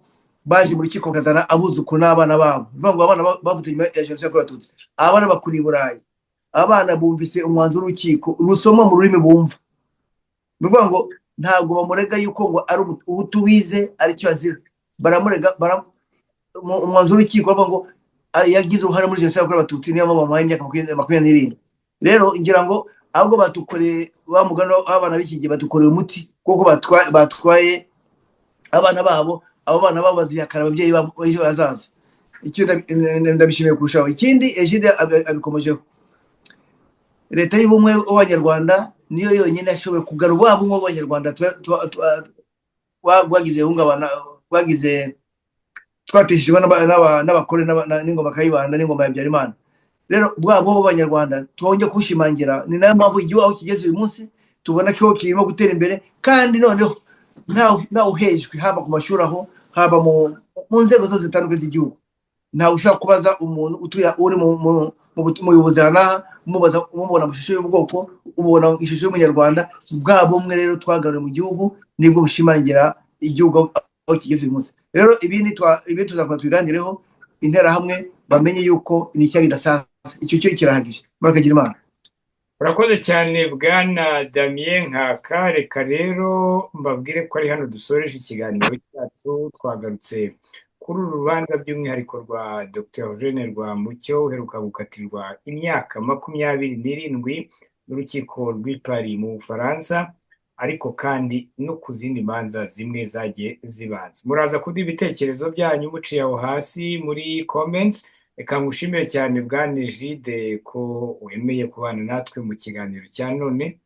baje mu rukiko bakazana abuzukuru n'abana babo. Ni ukuvuga ngo abana bavutse nyuma ya Jenoside yakorewe Abatutsi, abana bakuriye i Burayi, abana bumvise umwanzuro w'urukiko rusomwa mu rurimi bumva. Ni ukuvuga ngo ntabwo bamurega yuko ngo ari Umuhutu wize aricyo azira. Baramurega umwanzuro w'urukiko bavuga ngo yagize uruhare muri Jenoside yakorewe Abatutsi, niyo mpamvu bamuhaye imyaka 27. Rero ngira ngo ahubwo badukoreye wa mugani w'abana b'iki gihe, badukoreye umuti, kuko batwaye abana babo. Abo bana babo bazihakana ababyeyi babo ejo hazaza. Icyo ndabishimiye kurushaho. Ikindi Egide abikomojeho, Leta y'Ubumwe bw'Abanyarwanda niyo yonyine yashoboye kugarura wa bumwe bw'Abanyarwanda bwagize ihungabana, bwagize twateshejwe n'abakore n'ingoma Kayibanda n'ingoma ya Habyarimana. Rero bwa bumwe bw'Abanyarwanda twongeye kubushimangira. Ni nayo mpamvu igihugu aho kigeze uyu munsi tubona ko kirimo gutera imbere, kandi noneho ntawe uhejwe, haba ku mashuri aho, haba mu nzego zose zitandukanye z'igihugu. Ntawe ushobora kubaza umuntu utuye uri mu buyobozi aha n'aha, umubaza umubona mu ishusho y'ubwoko, umubona mu ishusho y'Umunyarwanda. Bwa bumwe rero twagaruye mu gihugu nibwo bushimangira igihugu aho kigeze uyu munsi. Rero ibindi tuzakora tubiganireho. Interahamwe bamenye yuko ni icyaha kidasanzwe, icyo cyo kirahagije. Murakagira Imana. Urakoze cyane, bwana Damien Nkaka. Reka rero mbabwire ko ari hano dusoreje ikiganiro cyacu. Twagarutse kuri uru rubanza by'umwihariko rwa Dr Eugene Rwamucyo uheruka gukatirwa imyaka 27 n'urukiko rw'i Paris mu Bufaransa, ariko kandi no ku zindi manza zimwe zagiye zibanza. Muraza kuduha ibitekerezo byanyu muciye aho hasi muri comments. Reka ngushimire cyane, bwana Egide, ko wemeye kubana natwe mu kiganiro cya none.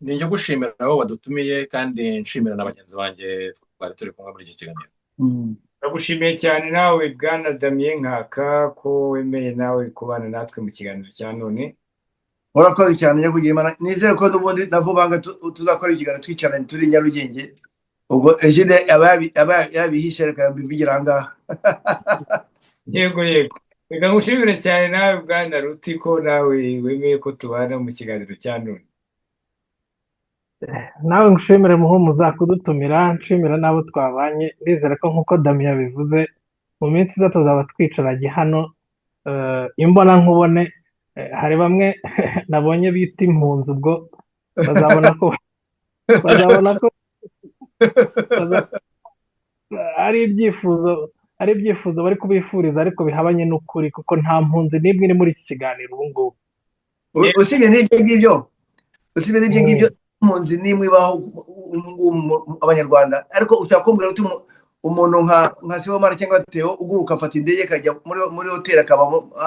Ni njye gushimira abo badutumiye, kandi nshimira na bagenzi banjye twari turi kumwe muri iki kiganiro. Ndagushimiye cyane nawe, bwana Damien Nkaka, ko wemeye nawe kubana natwe mu kiganiro cya none. Urakoze cyane, nyakugira Imana. Nizere ko n'ubundi na vuba nga tuzakora ikiganiro twicaranye turi i Nyarugenge. Ubwo Egide aba yabihishe, reka mbivugira aha ngaha. Yego. Reka ngushimire cyane nawe bwana Ruti ko nawe wemeye ko tubana mu kiganiro cya none. Nawe ngushimire Muhumuza kudutumira, nshimira n'abo twabanye. Ndizera ko nk'uko Dami yabivuze, mu minsi iza tuzaba twicaranye hano imbona nkubone. Hari bamwe nabonye bita impunzi, ubwo bazabona ko bazabona ko ari ibyifuzo bari kubifuriza, ariko bihabanye n'ukuri, kuko nta mpunzi n'imwe iri muri iki kiganiro ubu ngubu. Usibye n'ibyo ngibyo, impunzi n'imwe ibaho ubu ngubu abanyarwanda. Ariko ushobora kumbwira uti umuntu nka Sibomana cyangwa Theo uguruka, afata indege, akajya muri hoteli, akaba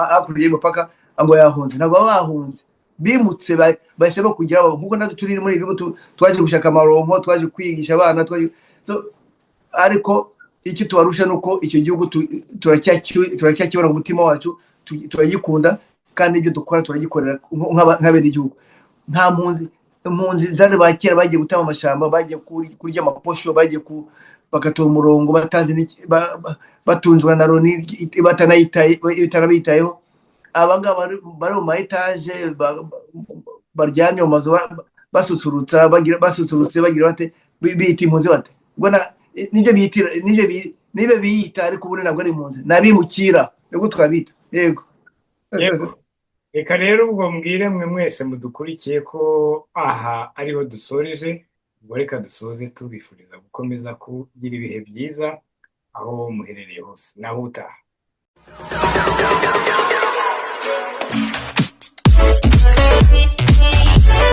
hakurya y'umupaka, ngo yahunze? Ntabwo baba bahunze, bimutse, bahisemo kugira aho, nkuko natwe turi muri ibi bihugu, twaje gushaka amaronko, twaje kwigisha abana, twaje. So, ariko icyo tubarusha ni uko icyo gihugu turacyakibona mu mutima wacu, turagikunda, kandi ibyo dukora turagikorera nk'abenegihugu. Nta mpunzi. Impunzi zari ba kera bagiye gutema amashyamba, bagiye kurya amaposho, bagiye bagatora umurongo batazi batunzwe na Loni batanayitaye, itanabitayeho. Aba ngaba bari mu ma etaje, baryamye mu mazu, basusurutsa, bagira basusurutse, bagira bate, biyita impunzi bate? Ubwo nibyo biyitira, nibyo biyita, ariko ubundi ntabwo ari impunzi, ni abimukira, nibwo twabita, yego. Yego, reka rero ubwo mbwire mwe mwese mudukurikiye ko aha ariho dusoreje. Ubwo reka dusoze tubifuriza gukomeza kugira ibihe byiza aho muherereye hose. Naho utaha.